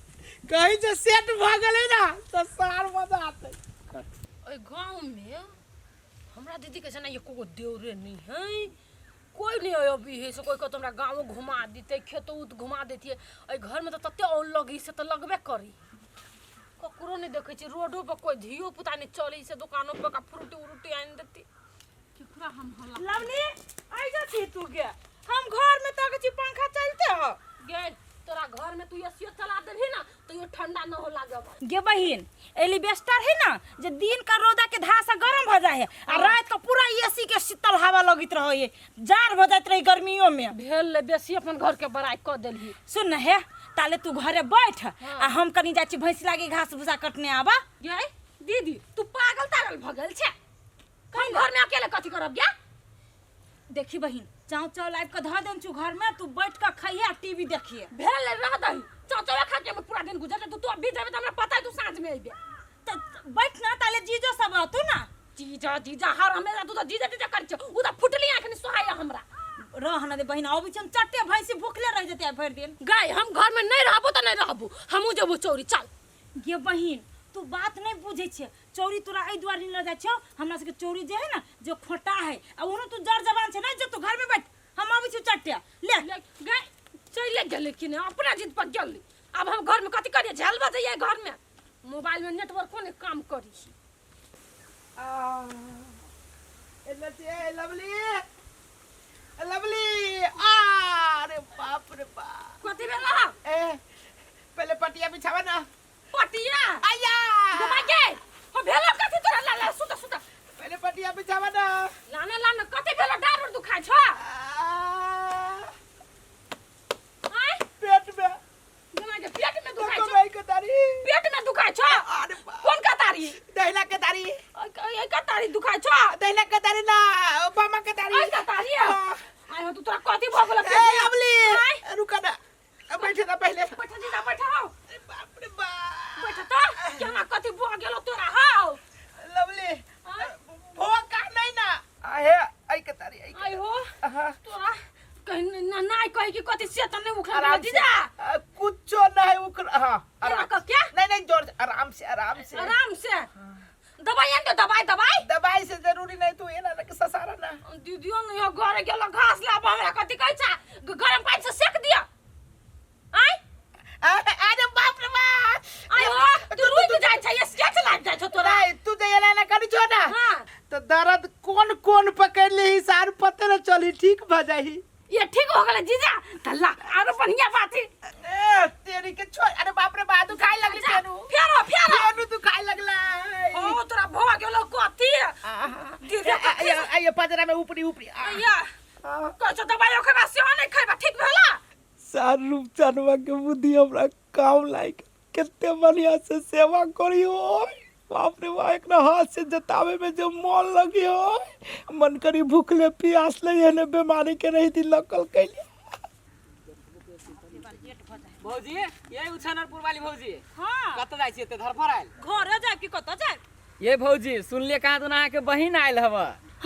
कहीं जे सेट भ गेलै ना तो सार मजा आते। ओहि गाँवमे हमरा दीदीके जेना एको गो देवरे नहि है, कोइ नहि है अभी है से कोइ कहतौ हमरा गाँवो घुमा दितै, खेतो उत घुमा दैतियै। एहि घरमे तऽ तते औल लगी से तऽ लगबे करी, ककरो नहि देखै छियै रोडो पर, कोइ धियो पुता नहि चलै से दोकानो पर का फ्रूटी उरूटी आनि देतै, केकरा हम हल्ला। लवली, आइ जा छी तू गे, हम घर में तक छी, पंखा चलते हो। गे तोरा घर में तू एसीओ चला देबही ना तैयो ठंडा न हो लागब। गे बहिन, एलिबेस्टर है ना जे दिन का रौदा के धार से गरम भ जाए है आ रात का पूरा एसी के शीतल हवा लगैत रहे है, जाड़ भ जाइत रहे गर्मियों में। भेल ले बेसी अपन घर के बड़ाई कऽ देलही। सुन न हे, ताले तू घरे बैठ आ हम कनी जाइ छी भैंस लागी घास भूसा कटने आबा। गे दीदी, तू पागल तागल भऽ गेल छै? हम घर में अकेले कथी करब गे? देखी बहिन, चाव चाव लाइब के धऽ देन छु घर में, तू बैठ के खइहे आ टीवी देखिए। भेल ले रह दही, चाव चाव खा के पूरा दिन गुजर जेतौ। तू अभी जेबे त हमरा पता है तू साँझ में अइबे। त बैठ ना ताले, जीजो सब रहतू ना। जीजा जीजा हर हमेशा तू त जीजा जीजा करै छ, उ त फुटली आँख नि सोहाय हमरा। रह ना दे बहिन, अबै छी हम चट्टे, भैंसी भूखले रह जेतै भरि दिन। गाय, हम घर में नहीं रहबो त नहीं रहबो, हमहूँ जेबो चौरी, चल। गे बहिन, तू बात नहीं बुझै छे, चौरी तोरा एहि दुआरे नहीं लऽ जाइ छौ, हमरा सबके चौरी जे है ना जे खोटा है आ ओनो तू जर जवान छै, नहीं जो तू घर में बैठ, हम अबै छी चट्टे ले। ले गाय, चले गेलै कि नहीं, अपना जिद पर गेलै। अब हम घर में कथी करिए, झेलबा जाइए घर में, मोबाइल में नेटवर्क कोने काम करी। लवली, लवली, अरे बाप रे बाप! कथी भेल हौ? ए पहले पटिया बिछावा ना। पटिया? आया घुमा के हो भेलो कथी तोरा? ला ला, सुत सुत। पहले पटिया बिछावा ना। लाना लाना, कथी भेलो? डार उर दुखाइ छ? आय? पेट में। घुमा के पेट में दुखाइ छ? भाई के तारी। पेट में दुखाइ छ? अरे बाप! कोन कतारी? दहिना के तारी। ए कतारी दुखाइ छ? दहिना के तारी ना, बामा के तारी। ऐ कतारी आय हो, तू तोरा कथी भ गेलो? ए लवली, रुका ना, बैठे ना पहले। बैठ जीजा, बैठ हो। अरे बाप रे बाप! बैठ त, केना कथी भ गेलो तोरा हौ? लवली, भोका नहीं ना आहे, आई के तारी आई। आय हो। हाँ। तोरा कहीं ना ना कहे कि कथी से त नहीं उखड़ आराम से। जीजा? कुछो नहीं उखड़, हाँ। केना आराम कह के? नहीं नहीं, जोर से, आराम से, आराम से। आराम से। दवाई आनि दे दवाई दवाई दवाई से जरूरी नहीं तू एना ना के ससारा ना दीदियो नहीं हो घरे गेलो घास लाब हमरा कथी कहै छा गरम पानि से सेक दिया आय अरे अरे बाप रे बाप आय हो तू रुक जाइ छै स्केच लाग जाइ छौ तोरा नहीं तू जे एना ना करी छो ना हाँ। तो दर्द कोन कोन पकड़ लेही सार पते न चली ठीक भ जाही ये ठीक हो गेलै जीजा तल्ला आरो बढ़िया बात है ए तेरी के छोड़ अरे बाप रे बाप दुखाए लगली फेरू फेरो फेरो फेरू दुखाए लगला हो तोरा भ गेलो कथी दीदी कथी आइए पजरा में ऊपरी ऊपरी आइया कहै दवाई ओकरा सेहो नहि खैबा ठीक भेला सार रूपचनवा के बुद्धि हमरा काम लायक कते बढ़िया से सेवा करी हो बाप रे बाप एकरा हाथ से जतावे में जो मन लगी हो मन करी भूख ले प्यास ले एहने बीमारी के रही दी लकल कैले भौजी ये उछानरपुर वाली भौजी हाँ कतऽ जाइ छियै एते धरफड़ आयल घरे जायब कि कतऽ जायब ये भौजी सुनलियै कहाँ दुना अहाँके बहिन आयल हव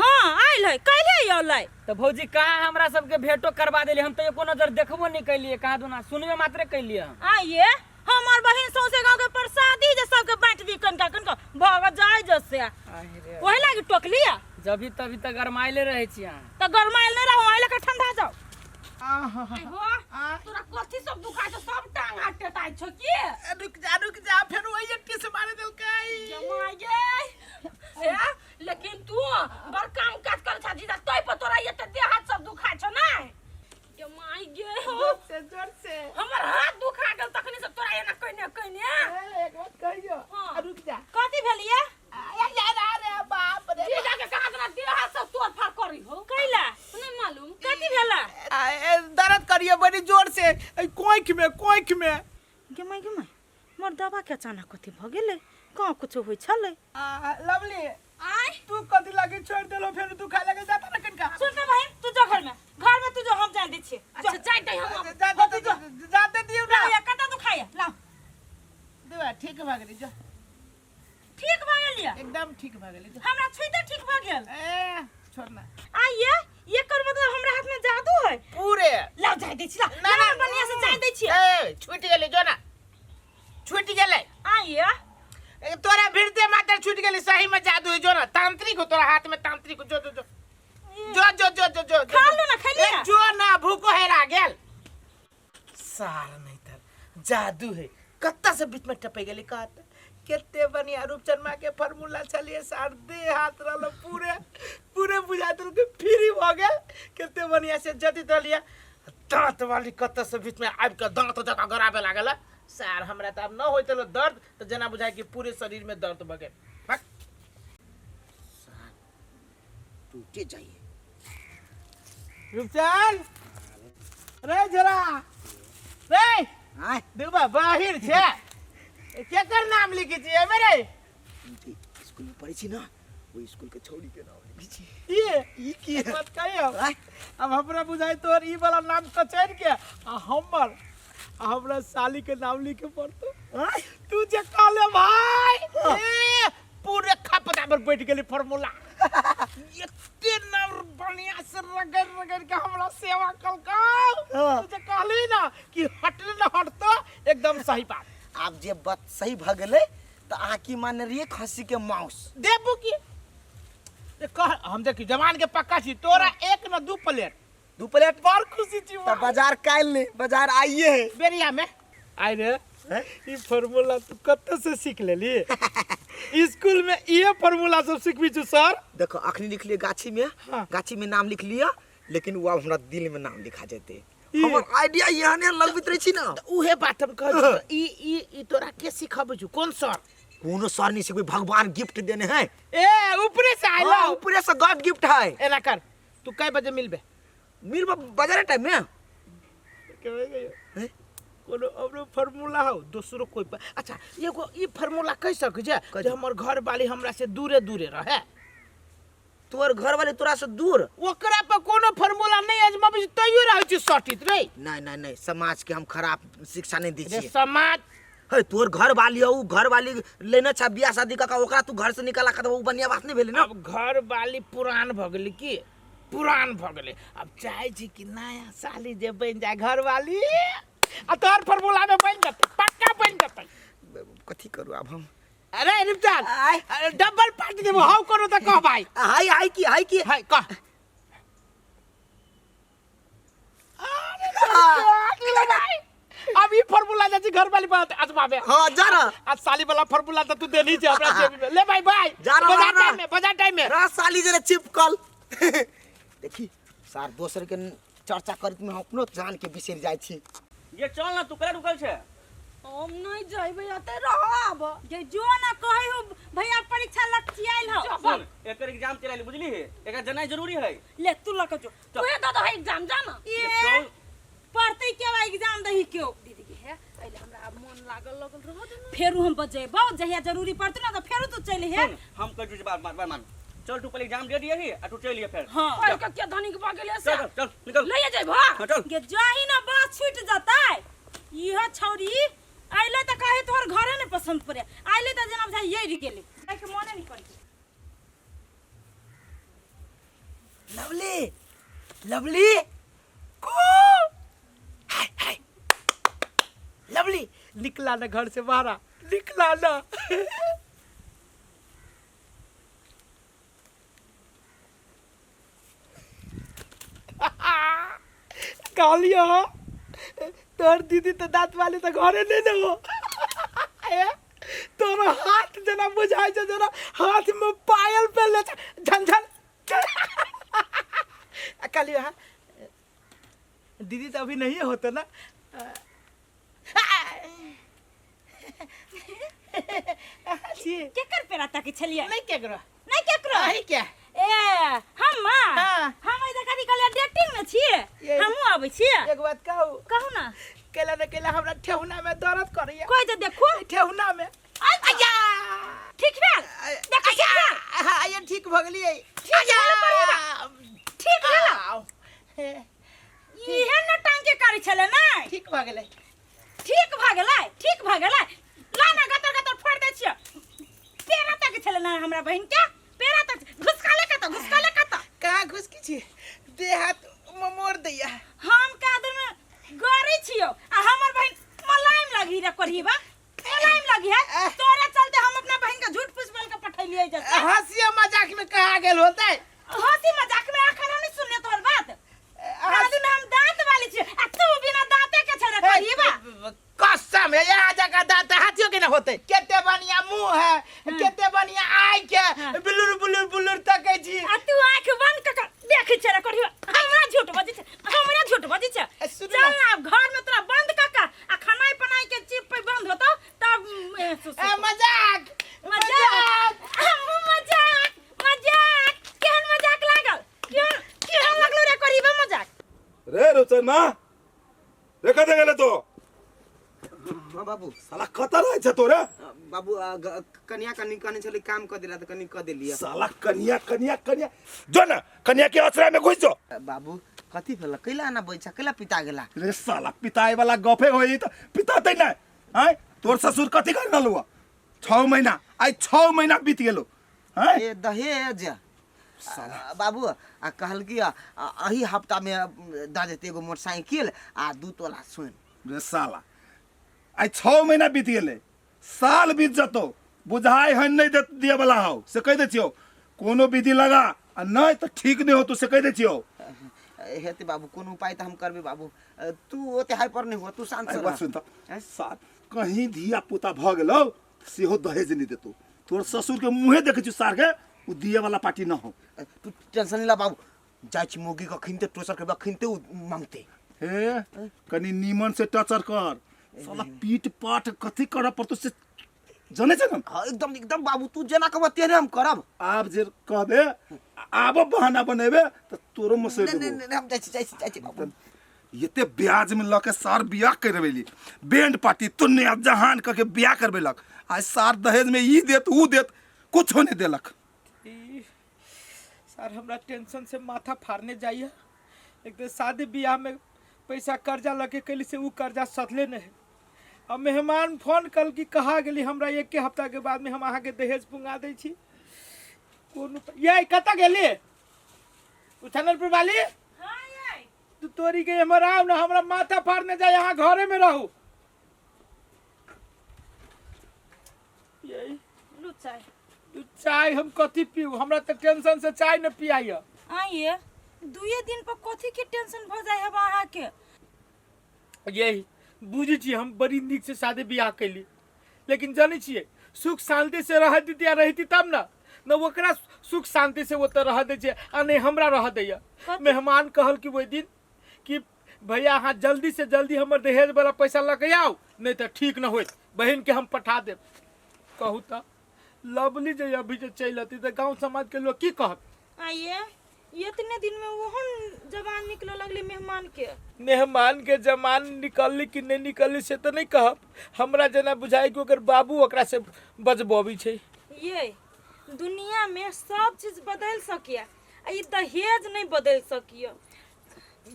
हाँ आयल है काल्हि आयल है तऽ भौजी कहाँ हमरा सबके भेंटो करवा देलियै हम तऽ एको नजर देखबो नहि केलियै कहाँ दुना सुनबे मात्रे केलियै हम आइए हमर बहिन सौंसे गांव के प्रसादी जे सबके बांट दी कनका कनका भग जाय जसे ओही लागी टोकली है जभी तभी तऽ गरमाइले रहै छी अहाँ त गरमाइल नहीं रहो ओही लके ठंडा जाओ हो तोरा कथी सब दुखाइ छौ सब टांग हाथ टेटाइ छौ की रुक जा रुक जा फेर वही अट्टी से मारे देलकै जमाइ गे ए लेकिन तू बड़ काम काज कर छा जीजा तोय पर तोरा एते देह हाथ सब दुखाइ छौ नै गे माय गे हो जोर से जोर से हमर हाथ दुखा गेल तखनी से तोरा एना कइने कइने ए, एक बात कहियो हाँ। रुक जा कथी भेलिए अरे अरे बाप रे जीजा के कहा तोरा देह हाथ सब तोड़ फाड़ करी हो कैला नहीं मालूम कथी भेला आ, ए, दर्द करियो बड़ी जोर से ए, कोंख में कोंख में गे माय गे माय मोर दवा के अचानक कथी भ गेलै कहाँ कुछो होइ छलै आ, लवली आय तू कथी लागे छोड़ देलो फेर तू खाए लगे जाता ना कनका सुन त बहिन तू जो घर में घर में तू जो हम जान दै छियै अच्छा जाय दे हम जा जा जा जाते दियो ना लाओ या कतऽ दुखाइया लाओ देवा ठीक भ गेली जो ठीक भऽ गेल या एकदम ठीक भ गेली जो हमरा छुइते ठीक भऽ गेल ए छोड़ ना आइए एकर मतलब हमरा हाथ में जादू है पूरे लाओ जाय दै छी ला ना ना बढ़िया से जाय दै छियै ए छूट गेली जो ना छूट गेलै आइए ए, तोरा भिड़ते मात्र छूट गेली सही में जादू है जो ना तांत्रिक हो तोरा हाथ में तांत्रिक हो जो जो जो जो जो जो जो जो खा लो ना, खा लिया। ए, जो ना भूखो हेरा गेल सार नहीं तर जादू है कत्ता से बीच में टपे गेली कहत केते बढ़िया रूपचंद माँ के फार्मूला छलिए सार दे हाथ रहल पूरे पूरे बुझा देल के फ्री भ गेल केते बढ़िया से जति दलिया दांत वाली कत्ता से बीच में आबि के दांत जका गराबे लागल सार हमरा तऽ आब न होइत रहल दर्द तऽ जेना बुझाय कि पूरे शरीर में दर्द भऽ गेल भक। टूटे जाइए रूपचंद रे जरा रे आय देखबा बाहिर छै केकर नाम लिखै छियै मेरे स्कूल में पढ़ै छी ना ओहि स्कूल के छौड़ी के नाम लिखै छी ई ई की एक बात कहियौ आय अब हमरा बुझाइ तोहर ई वाला नाम कचैर के आ हमर आ हमरा साली के नाम लिखे पड़तो आय तू जे कहले भाई ए पूरे खपदा पर बैठ गेली फार्मूला एते नाम बढ़िया से रगड़ रगड़ के हमरा सेवा कलकौ हाँ। तू जे कहली ना कि हटले ना हटतो एकदम सही बात आब जे बात सही भऽ गेलै तऽ अहाँ की मानने रहियै खस्सी के माउस देबू की ए, कह हम देखी जवान के पक्का छी तोरा एक न दू प्लेट दू प्लेट बड़ खुशी छी तऽ बाजार काल्हि नहि बाजार आइए है बेरिया में आइ रे ई फार्मूला तू कतऽ से सीख लेली स्कूल में इहे फार्मूला सब सिखबी छु सर देखो अखनी लिख लिअ गाछी में हाँ। गाछी में नाम लिख लिअ लेकिन वो आब हमरा दिल में नाम लिखा जेतै ई? हमर आइडिया एहने लगबैत रहै छी ना उहे बात हम कहै छी ई ई ई तोरा के सिखबै छु कोन सर कोनो सर नहीं सिखबै भगवान गिफ्ट देने है ए ऊपरे से आइलो हाँ, ऊपरे से गॉड गिफ्ट है एना कर तू कै बजे मिलबे मिलबे बाजारे टाइम में हैं? कोनो औरो फार्मूला हो दोसरो कोई अच्छा एगो ई फार्मूला कहि सकै छै जे हमर घर वाली हमरा से दूरे दूरे रहे तोहर घर वाले तोरा से दूर ओकरा पर कोनो फार्मूला नहीं आजमाबै छै तैयो रहै छै सटित रे नहीं नहीं नहीं समाज के हम खराब शिक्षा नहीं दै रे छियै समाज हे तोहर घर वाली हो उ घर वाली लेने छा बियाह शादी कऽ के ओकरा तू घर से निकाला के उ बढ़िया बात नहीं भेलै ना अब घर वाली पुरान भऽ गेलै की पुरान भऽ गेलै अब चाहै छी कि नया साली जे बनि जाय घर वाली आ तोहर फार्मूला में बनि जेतै पक्का बनि जेतै कथी करू आब हम अरे रिपचान, अरे डबल पार्टी देबो, हाउ करो त कह भाई। हाय हाय की हाय की हाय कह। अब ई फार्मूला जा छी घर वाली बात आजमाबे। हां जा ना। आज साली वाला फार्मूला त तू देनी छे हमरा जेबी में। ले भाई भाई जा ना, बजा ना। टाइम में, बजा टाइम में। रा साली जरा चिपकल। देखी सार दोसर के चर्चा करत में हम अपनो जान के बिसरि जाइ छी। ये चल ना, तू कला रुकल छे? हम नहीं जाइबे, एते रहब। जे जो ना कहै हो भैया, परीक्षा लग आयल हो। सुन, एकर एग्जाम चलाइल बुझली है, एकर जनाइ जरूरी है। ले तू लक जो। तू दे दो एग्जाम, जा ना। ये चल। पढ़ते के एग्जाम दही क्यों? दीदी के है पहले हमरा मन लागल लगल रह दे ना। फेरू हम बजेबौ, जहिया जरूरी पड़तौ ना त फेरू तू चलि हे। सुन, हम कह छी बात बात मान, चल तू पहले एग्जाम दे दिए ही आ तू चल लिए फिर। हां पढ़ के क्या धनिक भऽ गेलै से? चल चल निकल। लैए जेबह? हां चल। गे जाही ना बस छूट जतै। इह छौरी अइले त कहे तोहर घरे ने पसंद पड़े, अइले त जेना बुझाइ येरि गेलै, जाइके मने नहीं करै। लवली लवली को हाय हाय लवली निकला ना घर से बाहर, निकला ना। कहलियो तोहर दीदी तो दांत वाली तो घरे नहीं ने हो। ए, तोहर हाथ जेना बुझाइ छै जेना हाथ में पायल पहनले छै, झन झन। कहलियो हाँ दीदी तो अभी नहीं होता ना। केकर पेरा ताके छलियै? नहीं केकरो। नहीं केकरो। अही के। ए हम हाँ। हम एहि कथी कहलियै डेटिंग में छियै, ये। हमहूँ आबै छियै। एक बात कहू? कहू ना। केला न केला हमरा ठेहुना में दर्द करैया। कोई जे देखू ठेहुना में। आया ठीक भेल? देखू ठीक भेल? हाँ आया ठीक भ गेलियै। ठीक भेल बढ़िया। ठीक भेल? इहे न टांगे करै छलै नै? ठीक भ गेलै। ठीक भ गेलै, ठीक भ गेलै। ला ना गतर गतर फोड़ दै छियै। पेरा तक छलै ना हमरा बहिन के, पेरा तक घुसकाले कत, घुसकाले कत। कहाँ घुसकी छी? देह हाथ ममोर दैया। हम कादर में गरी छियो आ हमर बहिन मलाइम लगी रे कोरीबा, मलाइम लगी है। तोरे चलते हम अपना बहिन के झूठ फूस बोल के पठैलियै जते। हंसी मजाक में कहा गेल होतै? हंसी मजाक में अखन हम नहीं सुनने तोहर बात। कादर में हम दांत वाली छियो आ तू बिना दांते के छे रे कोरीबा। कसम है यहाँ जगह दांत हाथियों के ना होते। केते बढ़िया मुंह है, केते बढ़िया आँख है, बुलुर बुलुर बुलुर तकै छी। आ तू आँख बंद क के देखै छे रे कोरीबा, हमरा झूठ बजै छे, हमरा झूठ बजै छे। सुन चल ना आब घर में तोरा बंद क के आ खानाइ पनाइ के चीप पे बंद होतो तब महसूस ए, होतो। मजाक मजाक मजाक मजाक केहन मजाक लागल? केहन केहन लागलो रे कोरीबा मजाक? रे रोचन माँ रे कतऽ गेले तो? हाँ बाबू। साला कतऽ रहै छै तोरे? बाबू कनिया कनी कहने छलै काम कऽ देला तऽ कनी कऽ देलियै। साला कनिया कनिया कनिया जो ना कनिया के आश्रय में घुस जो। बाबू कथी भेल? कैला ना बैठा, कैला पिता गेला? रे साला पिताए वाला गपे होई त पिताते नै। आय तोर ससुर कथी कर रहलौ? 6 महीना, आइ 6 महीना बीत गेलो। आय ए दहेज साला बाबू आ कहल कि अही हफ्ता में दऽ देते एगो मोटरसाइकिल आ 2 तोला सोन। रे साला आइ 6 महीना बीत गेलै, साल बीत जतो, बुझाइ हन नहि दिए वाला हौ से कहि दै छियौ। कोनो विधि लगा आ नहि तऽ ठीक नहि होतो से कहि दै छियौ। हेतै बाबू, कोनो उपाय तऽ हम करबै बाबू, तू ओते हाई पर नहि हुआ, तू शांत एक से बात रह। सुन तऽ साल कहीं धिया पुता भऽ गेलौ सेहो दहेज नहि देतौ। तोर ससुर के मुँहे देखै छियौ सार के, उ दिए वाला पार्टी न हो। तू टेंशन नहीं ला बाबू, जाइ छी मौगी के खिनते टोचर करबा, खिनते उ मांगते। हे कनी नीमन से टचर कर, साला पीट पाट कथी करऽ पड़तौ से जनै छै ने? हाँ एकदम एकदम बाबू, तू जेना कहबह तेहने हम करब। आब जे कहबे आब बहाना बनेबे तऽ तोरो मसैर नहीं, देबो। नहीं, नहीं, हम जाइ छी, जाइ छी, जाइ छी बाबू। एते ब्याज में लऽ के सार बियाह करबेली, बैंड पार्टी तुन्ने जहान कऽ के बियाह करबेलक, आइ सार दहेज में ई देत ऊ देत कुछो नहीं देलक। सर हमरा टेंशन से माथा फाड़ने जाइए। एक तो शादी ब्याह में पैसा कर्जा लके कैली से ऊ कर्जा सधले नहीं। अब मेहमान फोन कल कि कहा गेली हमरा एक हफ्ता के बाद में हम अहाँ के दहेज पुंगा दै छी। कोन ये कतऽ गेली उछानलपुर वाली? हाँ ये तू तोरी के हमर आउ ना, हमरा माथा फाड़ने जाए, यहाँ घरे में रहू। यही चाय। चाय हम कथी पीऊ, हमरा तऽ टेंशन से चाय न पियाइए। आइए दुए दिन पर कथी के टेंशन भऽ जाइ हब अहाँके? यही बुझै छी हम बड़ी नीक से शादी बियाह कैली, लेकिन जानै छियै सुख शांति से रह दीती आ रहिती तब न न ओकरा सुख शांति से ओतऽ रह दै छै आ नहि हमरा रह दैया। मेहमान कहल कि ओहि दिन कि भैया अहाँ जल्दी से जल्दी हमर दहेज वाला पैसा लऽ के आउ, नहीं तऽ ठीक न होइत, बहिन के हम पठा देब। कहू तऽ लवली जे अभी जे चलि अती तऽ गाँव समाज के लोग की कहत? आइए इतने दिन में ओहन जवान निकले लगले मेहमान के। मेहमान के जमान निकलली कि नहीं निकलली से तऽ नहीं कहब, हमरा जेना बुझाइ कि ओकर बाबू ओकरा से बजबी छै। ये दुनिया में सब चीज बदल सकिया आ ई दहेज नहीं बदल सकिया।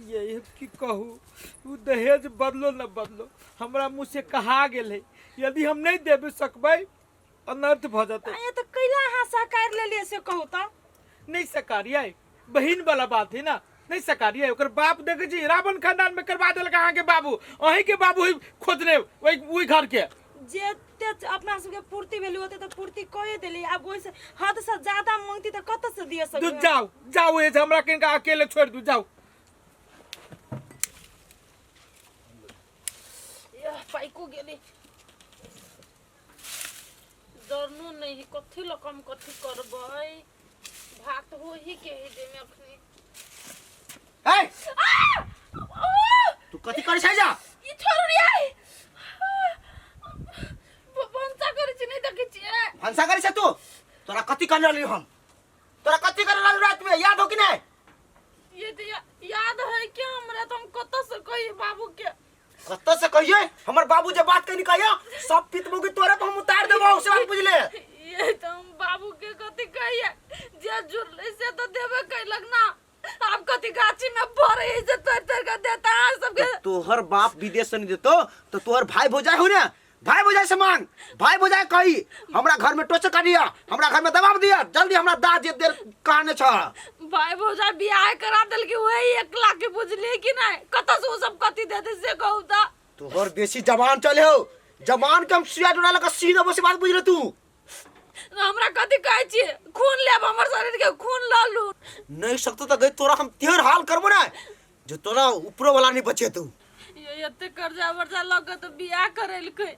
ये की कहू, उ दहेज बदलो न बदलो हमरा मुँह से कहा गेल है, यदि हम नहीं देबे सकबै अनर्थ भऽ जेतै। ये तो कैला अहाँ सहकार लेलियै से कहू तऽ? नहीं सकारियै, बहिन वाला बात है ना, नहीं सकारियै। ओकर बाप देखे छी रावण खानदान में करवा देलक अहाँके बाबू, अहीं के बाबू ही खोजने ओहि घर के। जते अपना सबके पूर्ति भेलै ओते तऽ पूर्ति कए देली, आब ओहिसँ हद से ज्यादा मांगती तऽ कतऽ से दिअ सकबै? जाउ जाउ, ए हमरा किनका अकेले छोड़ि दू, जाउ। पाइको गेलै जरनो नहीं है, कथी लऽ कम कथी करबै, भात हो ही के है देमे अखनी। ए तू कथी करै छै जा? ई छोड़ू रे, भनसा करै छी, नहीं देखै छियै? भनसा करै छै तू? तोरा कथी करने रहली हम, तोरा कथी करने रहली रात में, याद हो कि नहीं? ये तो याद है क्या हमरा, तो हम कतऽ से कहिए बाबू के? कतऽ से कहिए? हमर बाबू जे बात कहनी कहियो, सब पित मुगी तोरे पर हम उतार देबो, से बात बुझले। ये तो हम बाबू के कथी कहिए, जे जुड़ले से तो देबे कैलक ना, आब कथी गाछी में फड़े है से तोड़ तोड़ के देता अहाँ सबके। तो तोहर बाप विदेश से नहीं देतो तो तोहर भाई भौजाई हो ना, भाई भौजाई से मांग, भाई भौजाई कही हमरा घर में टोचर कर दिया, हमरा घर में दबाव दिया, जल्दी हमरा दाज जे देर कहने छ। भाई भौजाई बियाह करा देल कि वही 1 लाख के बुझलिए कि नहीं, कतऽ से उ सब कथी दे दे से कहू त। तोहर बेसी जवान चले हो, जवान के हम सुइया डोरा लगा सी देबो से बात बुझ ले तू। हमरा कथी कहै छी, खून लेब हमर शरीर के खून लऽ लू। नहीं सकतो त गई तोरा हम तेहर हाल करबो ना जो तोरा ऊपरो वाला नहीं बचे तू। ये एते कर्जा वर्जा लऽ के तऽ बियाह करेलकै,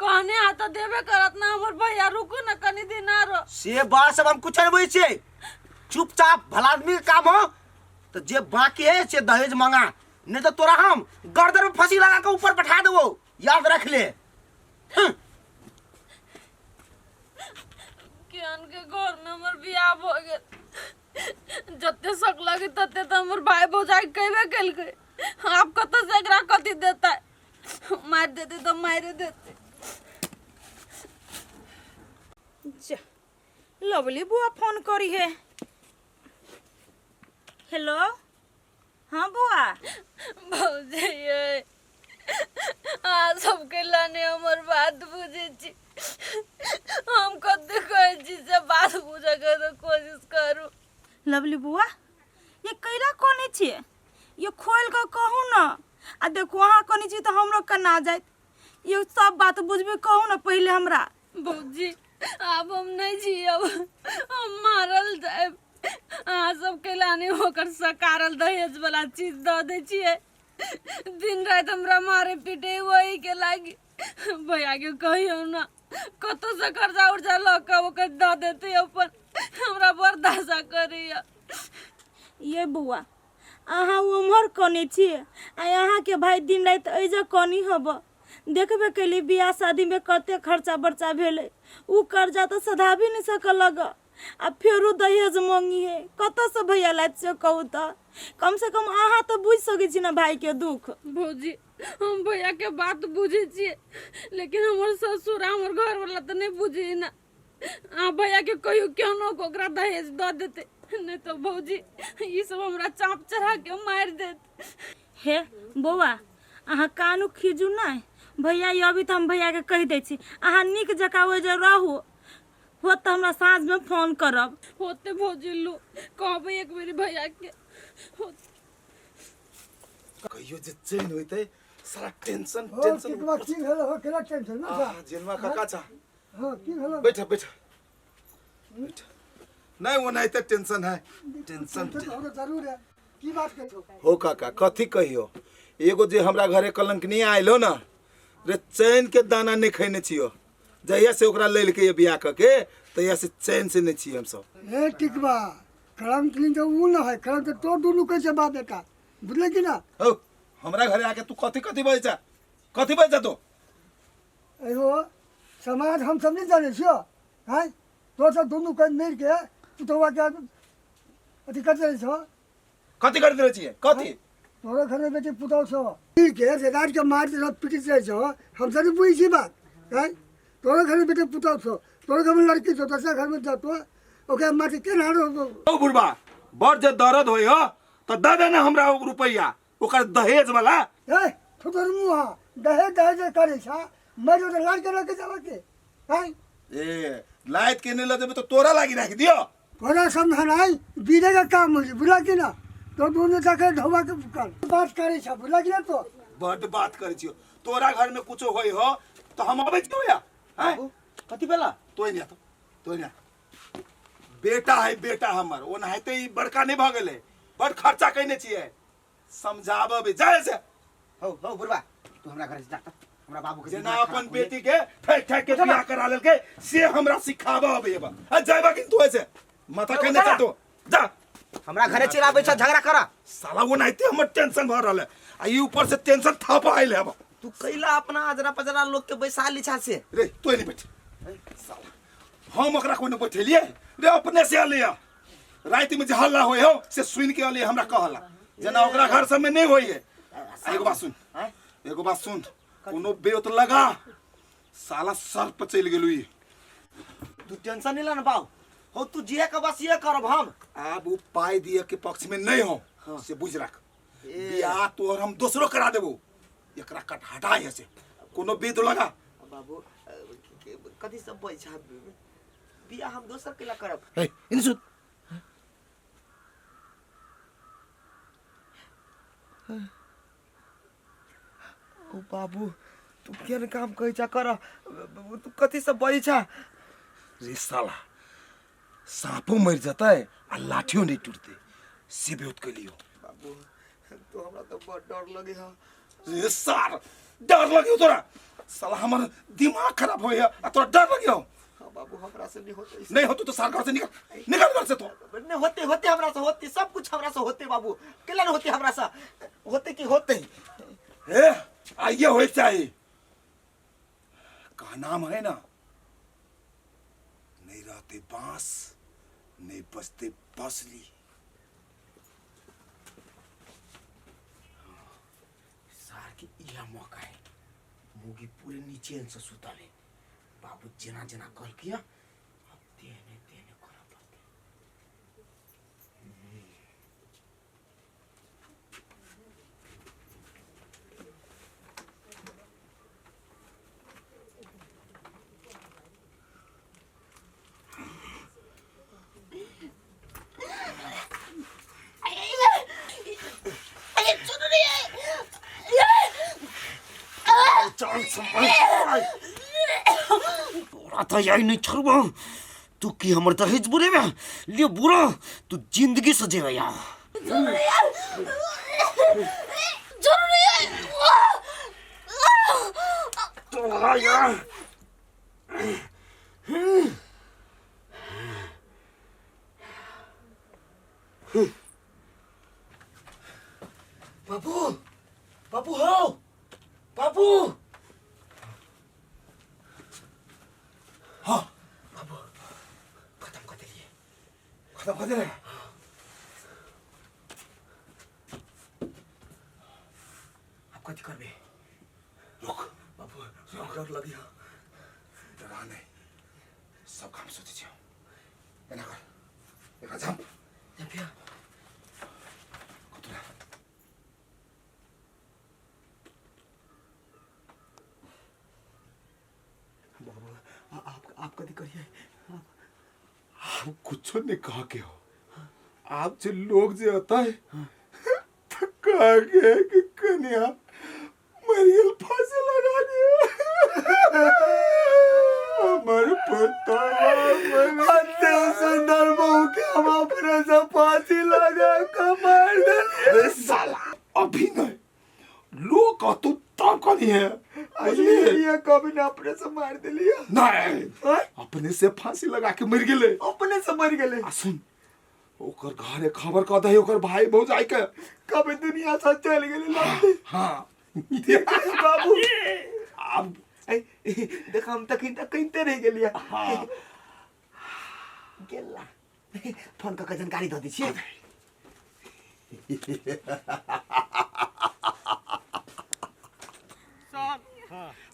कहने आ तऽ देबे करत ना हमर भैया, रुकू ना कनी दिन आरो। से बात सब हम कुछ नहीं बुझै छियै, चुपचाप भला आदमी के काम हो तो जे बाकी है से दहेज मांगा, नहीं तो तोरा हम गर्दन में फांसी लगा के ऊपर बैठा देबो, याद रख ले। कियान के घर में हमर बियाह भऽ गेल, जते शक लगे तते तऽ हमर भाई भौजाई कहबे केलकै, आब कतऽ से एकरा कथी देतै, मारि देतै तऽ मारि देतै। जा लवली बुआ फोन करी है। हेलो, हाँ बुआ। भौजी ये आ सबके लाने हमर बात बुझे छी, हम कते कहै छी से बात बुझे के तो कोशिश करू। लवली बुआ ये कैला कोने छियै, ये खोल के कहू न, आ देखू अहाँ कोने छी तऽ हमरो कना जायत, ये सब बात बुझबे कहू न पहिले हमरा। भौजी आब हम नहीं जियब, हम मारल जायब, अहाँ सब कैला नहीं ओकर सकारल दहेज वाला चीज दऽ दै छियै, दिन राति हमरा मारे पीटे वही के लागी। भैया के कहियौ ना कतौ से कर्जा उर्जा लऽ कऽ ओकर दऽ देतै अपन, हमरा बर्दाश्त करैया। ये बौआ अहाँ उम्हर कने छी आ अहाँके भाई दिन राति एहिजे कनी हब, देखबे कैली बियाह शादीमे कते खर्चा बर्चा भेलै, उ कर्जा तऽ सधाबी नहि सकलक आ फेरो दहेज मांगी है, कतऽसँ भैया लायत से कहू तऽ, कम से कम अहाँ तऽ बुझि सकै छी ने भाईके दुख। भौजी हम भैया के बात बुझै छियै, लेकिन हमर ससुर आ हमर घरवाला तऽ नहि बुझै ना, अहाँ भैया के कहियो केहनो के ओकरा दहेज दऽ देतै, नहि तऽ भौजी ई सब हमरा चाँप चढ़ा के मारि देत। हे बौआ अहाँ कानू खीजू नहि, भैया ई अभी तऽ हम भैयाके कहि दै छी, अहाँ नीक जकाँ ओहि जे रहू, होत तऽ हमरा साँझमे फोन करब। होते भौजी लू कहबै एक बेरी भैया के। कहियो जे चैन होइतै सारा टेंशन हो टेंशन टिकवा की भेल हो, केना टेंशन में छा? आह, जेनवा काका छा। हाँ, की भेल? बैठ बैठ। नहीं ओनाहिते टेंशन है टेंशन। टेंशन तो जरूर है, की बात के छौ? हो काका, कथी कहियो, एगो जे हमरा घरे कलंकनी आइलो ना रे, चैन के दाना नहीं खैने छियो। जहिया से ओकरा लेल के बियाह क के, तहिया से चैन से नहीं छियै हम सब। हे टिकबा, कलंकनी तो ऊ न है, कलंक तो दुनू कहै छै बाप बेटा, बुझले कि ना? हो, हमरा घरे आके तू कथी कथी बजै छा, कथी बजै छा तू? एगो समाज हम सब नहीं जाने छियो हैं, तो सब दुनू के मिल के पुतौआ के अथी कर दे छो। कथी कर देले छियै कथी? तोरा घर में बेटी पुतौ छो, मिल के से रात के मार के सब पीटित रहे छो, हम सब बुझै छी बात हैं। तोरा घर में बेटी पुतौ छो, तोरा घर में लड़की छो, दोसरा घर में जातो ओकरा मार के केना रहबो? ओ बुढ़बा, बड़ जे दर्द होय हो त दे दे ना हमरा ओ रुपैया, ओकर दहेज वाला। ए थोतर मुहा, दहेज दहेज जे करे छा, मैं जो लाज के लके जावे के हैं। ए लाइत के नहीं ल देबे तो तोरा लागी राखि दियो। तोरा समझानाइ बीरे के काम होइ छै, बुझला कि ना? तो दुनू जाके ढोबा के कर बात करे छा, बुझला कि ना? तो बड बात करे छियो। तोरा घर में कुछो होय हो तो हम अबै छियो या हैं? कथी भेला? तोय नहीं तो तोय नहीं, बेटा है बेटा हमर, ओनाहिते ई बड़का नहीं भऽ गेलै, बड़ खर्चा कयने छियै, समझाबऽ जाय से। हौ हौ बुढ़बा, तू हमरा घर से जा त, हमरा बाबू के जेना दिमाग खराब अपन हो गेल। बेटी के ठैक ठैक के बियाह करा लेलकै से हमरा सिखाबऽ अबैया बा। आ जायबा कि तू ऐसे माथा खैने छा तू, जा। हमरा घरे चलि आबै छ झगड़ा कर। साला ओनाहिते हमर टेंशन भऽ रहल है आ ई ऊपर से टेंशन थप आयल है। तू कैला अपना अजरा पजरा लोग के बैसा ली छा से? रे तू नहीं बैठ साला, हम ओकरा कोनो बैठेलिए रे? अपने से अलिया, राति में जे हल्ला होय हो से सुन के अलिया, हमरा कहला जेना ओकरा घर सब में नहीं होय है। आ एगो बात सुन, एगो बात सुन, कोनो बेत लगा, साला सर पर चलि गेलु ई। तू टेंशन नहीं ला ना बाबू, हो तू जिए के बस ये करब हम। आब उ पाई दिए के पक्ष में नहीं हो से बुझ रख। बियाह तोहर हम दोसरो करा देबो, एकरा कट हटाए से कोनो बेत लगा। बाबू कथी सब पैसा बियाह हम दोसर केला करब? हे इन सुन, ओ बाबू तू केहन काम कहै छा कर, तू कथी सब बजै छा? रे साला साँपो मर जतै आ लाठियो नहीं टूटते से बेहोत कलियो। बाबू तू हमरा तो बड़ डर लगे है। रे सार डर लगे तोरा? साला हमर दिमाग खराब होय है आ तोरा डर लगे हो? हाँ बाबू, हमरा से नहीं होते। नहीं होते तो सार घर से निकल, निकल घर से तो। नहीं होते, होते हमरा से होते, सब कुछ हमरा से होते बाबू, केला नहीं होते हमरा से होते की होते। ए आइए होए चाहिए का नाम है ना, नहीं रहते बांस नहीं बचते बसली। सार के इहा मौका है, मुगी पूरे नीचे से सुतल है बाबू, जेना जेना कहलकिया अब तेने तेने करऽ पड़तै। तोरा तो यही नहीं छोड़बो, तू की हमर दहेज बुरेबे? ले बुरा तू जिंदगी से जेबे यार। तोरा यार बाबू, बाबू हो बाबू। हाँ बाबू खत्म कर दिलिए। खत्म कर देले? अब कथी करबे? रुक बाबू डर लगी है। डरा नहीं, सब काम सोचे छियो। एना कर, एकरा झाँप। झाँपिया। कतरा बाबू आप कथी करिए? आप कुछ नहीं कहा के हो, आप जे लोग जे होता है तो कहा के कि कन्या मरियल फांसी लगा दिया, हमारे पता। है बुझलिए ये कभी ना अपने से मार देलिए नहीं अपने से फांसी लगा के मर गेलै अपने से मर गेलै आ सुन ओकर घरे खबर कऽ दही ओकर भाई भौजाई के कभी दुनिया से चल गेलै लड़की हाँ बाबू आब देख हम तखन तक कहिते रहि गेलियै हाँ गेला फोन कऽ के जानकारी दऽ दै छियै सर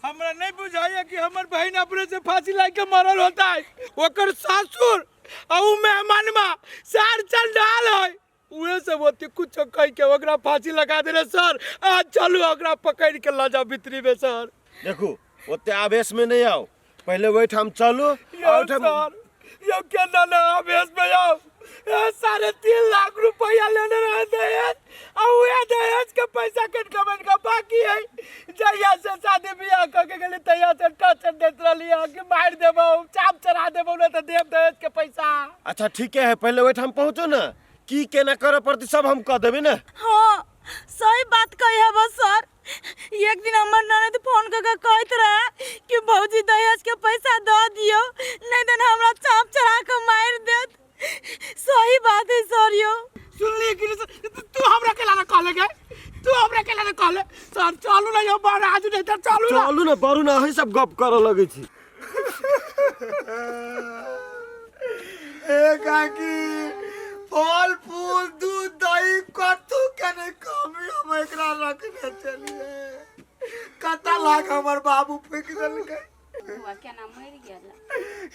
हमरा नहीं बुझाइए कि हमर बहन अपने से फांसी लाग के मरल होता है ओकर सासुर आ उ मेहमानमा सार चंडाल है उहे सब ओते कुछ कह के ओकरा फांसी लगा देले सर आ चलू ओकरा पकड़ के ल जाओ भीतरी में सर देखू ओते आवेश में नहीं आओ पहले ओहिठाम चलू यौ ओहिठाम सर यौ केना ने आवेश में आउ 3.5 लाख रुपया लेने रहे दहेज आ उहे दहेज के पैसा कट के बन के बाकी है। जहिया से शादी बियाह कऽ के गेली तहिया से टॉर्चर दैत रहली हँ कि मारि देबौ, चाप चढ़ा देबौ, नहि तऽ देब दहेज के पैसा। अच्छा ठीके है, पहले ओहिठाम पहुँचू ने, की केना करऽ पड़तै सब हम कऽ देबै ने। हाँ, सही बात कही हब सर। एक दिन हमर ननद फोन कऽ के कहैत रहे कि भौजी दहेज के पैसा दऽ दियौ, नहीं तऽ हमरा चाप चढ़ा के मारि देत। सही बात है सर यो। सुनली कि नहीं सर? तू हमरा केला ना कहले गे, तू हमरा केला ना कहले सर। चलू ना यो बड़ आज नहीं तर चलू ना। चलू ने बरू ने, अहीं सब गप करऽ लगै छी। ए काकी, फल फूल दूध दही कथू के नहीं कमी, हम एकरा रखने चलिए। कता लाख हमर बाबू फेंक देलकै। बौआ केना मरि गेल?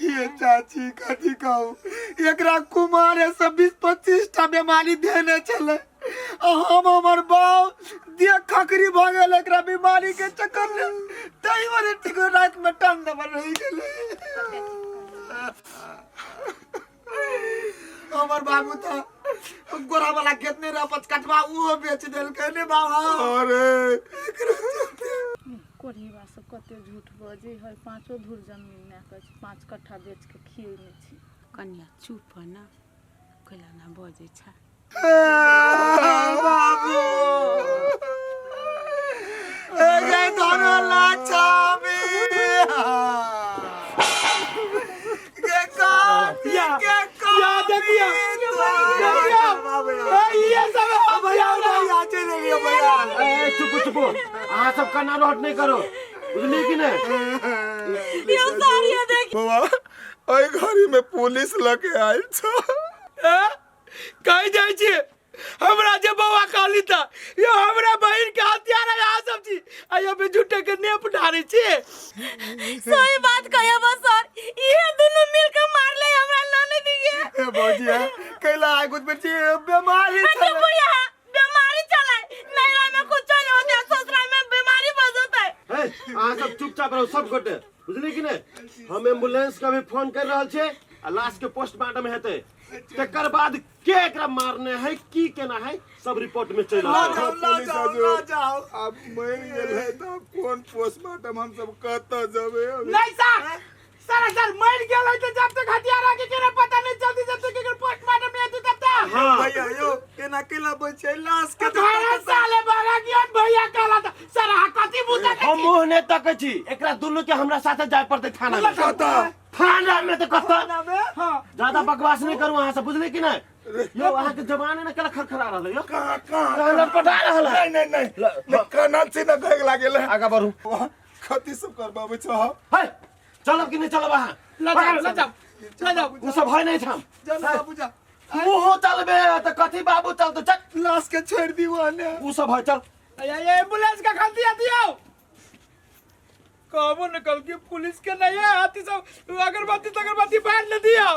ये चाची, कथी कहू, एकरा कुमारे से 20-25 टा बीमारी देने छलै आ हम हमर बाप देह खकरी भऽ गेल एकरा बीमारी के चक्कर में, ताहि दुआरे ठीक राति में टन दबल रहि गेलै। हमर बाबू तऽ गोरा वाला खेत नहि रह 5 कटवा, उहो बेच देलकै ने बाबा। अरे एकरा चलते कोढ़ीबा सब कते झूठ बजै है। पाँचो धूर जमीन मायके छै, 5 कट्ठा बेच के खियेने छी। कनिया, चुप ह ना, कैला ना बजै छै? बाबू ए गे धनो लाछाबी के काटी या के या देखियो देखियो, ए, ये सब हम भैया भैया चले गए भैया। ए चुप चुप, अहाँ सब कना रोट नहीं करो, बुझलिए कि नहीं? यो सर, ये देख। बौआ, एहि घड़ी में पुलिस लके आयल छौ। ए? कहि जाइ छी हमरा जे बौआ कहली तऽ यो हमरा बहिन के हत्यारा यहाँ सब छी आ यो भी झूठे के नेप ढारै छी। सही बात कहे बस सर, ये दोनों मिल के मारले हमरा ननद के। ए भौजी, कैला आगू बेटी बीमारी अच्छा छलै। बुढ़िया बीमारी चले, नैरा में कुछ नहीं होता, ससुरा में बीमारी बजता है। हे, अहाँ सब चुपचाप रहू सब गोटे, बुझलिए कि नहीं? हम एम्बुलेंस के अभी फोन कर रहल छियै आ लाश के पोस्टमार्टम हेतै, तकर बाद के एकरा मारने है, की केना है, सब रिपोर्ट में चलि ला आयत। जाओ, ला पुलिस जाओ, हजूर। ला जाओ। आब मरि गेल है तऽ आब कोन पोस्टमार्टम, हम सब कतऽ जेबै अभी? नहीं सर, सर सर, मर गेल है तो जब तक हत्यारा के केना पता नहीं चलती, जब तक एकर पोस्टमार्टम नहीं हेतै तब तक। हाँ। भैया यो, केना केला बचे लाश के? अठारह साले बारा किया भैया कहला था सर, अहाँ कथी बुझा? हम मुंह नहि तकै छी, एकरा दुनू के हमरा साथे जाय पड़तै थाना में। कतऽ? थाना में। तऽ कतऽ? हाँ। ज्यादा बकवास नहीं करू अहाँ सब, बुझलिए कि नहीं? यो, अहाँ के जबान ने केला खरखरा रहल है यो? कहाँ कहाँ? कहाँ लटपटा रहल है? नहीं नहीं नहीं नहीं, कानन से न कहे लागेल है। आगा बढ़ू। कथी सब करबाबै छह? है, चलब कि नहीं चलब अहाँ? ल जाओ, ल जाओ, ल जाओ। ओ सब है नहीं ठाम। चल बाबू, जा। मुँहो चलबे तऽ कथी बाबू चलतो, चल। लाश के छोड़ दी ने। उ सब है, चल। ये एम्बुलेंस का खल दिया दियो, कहबो न कल कि पुलिस के नहीं है हाथी सब अगरबत्ती तगरबत्ती बांध ले दियो।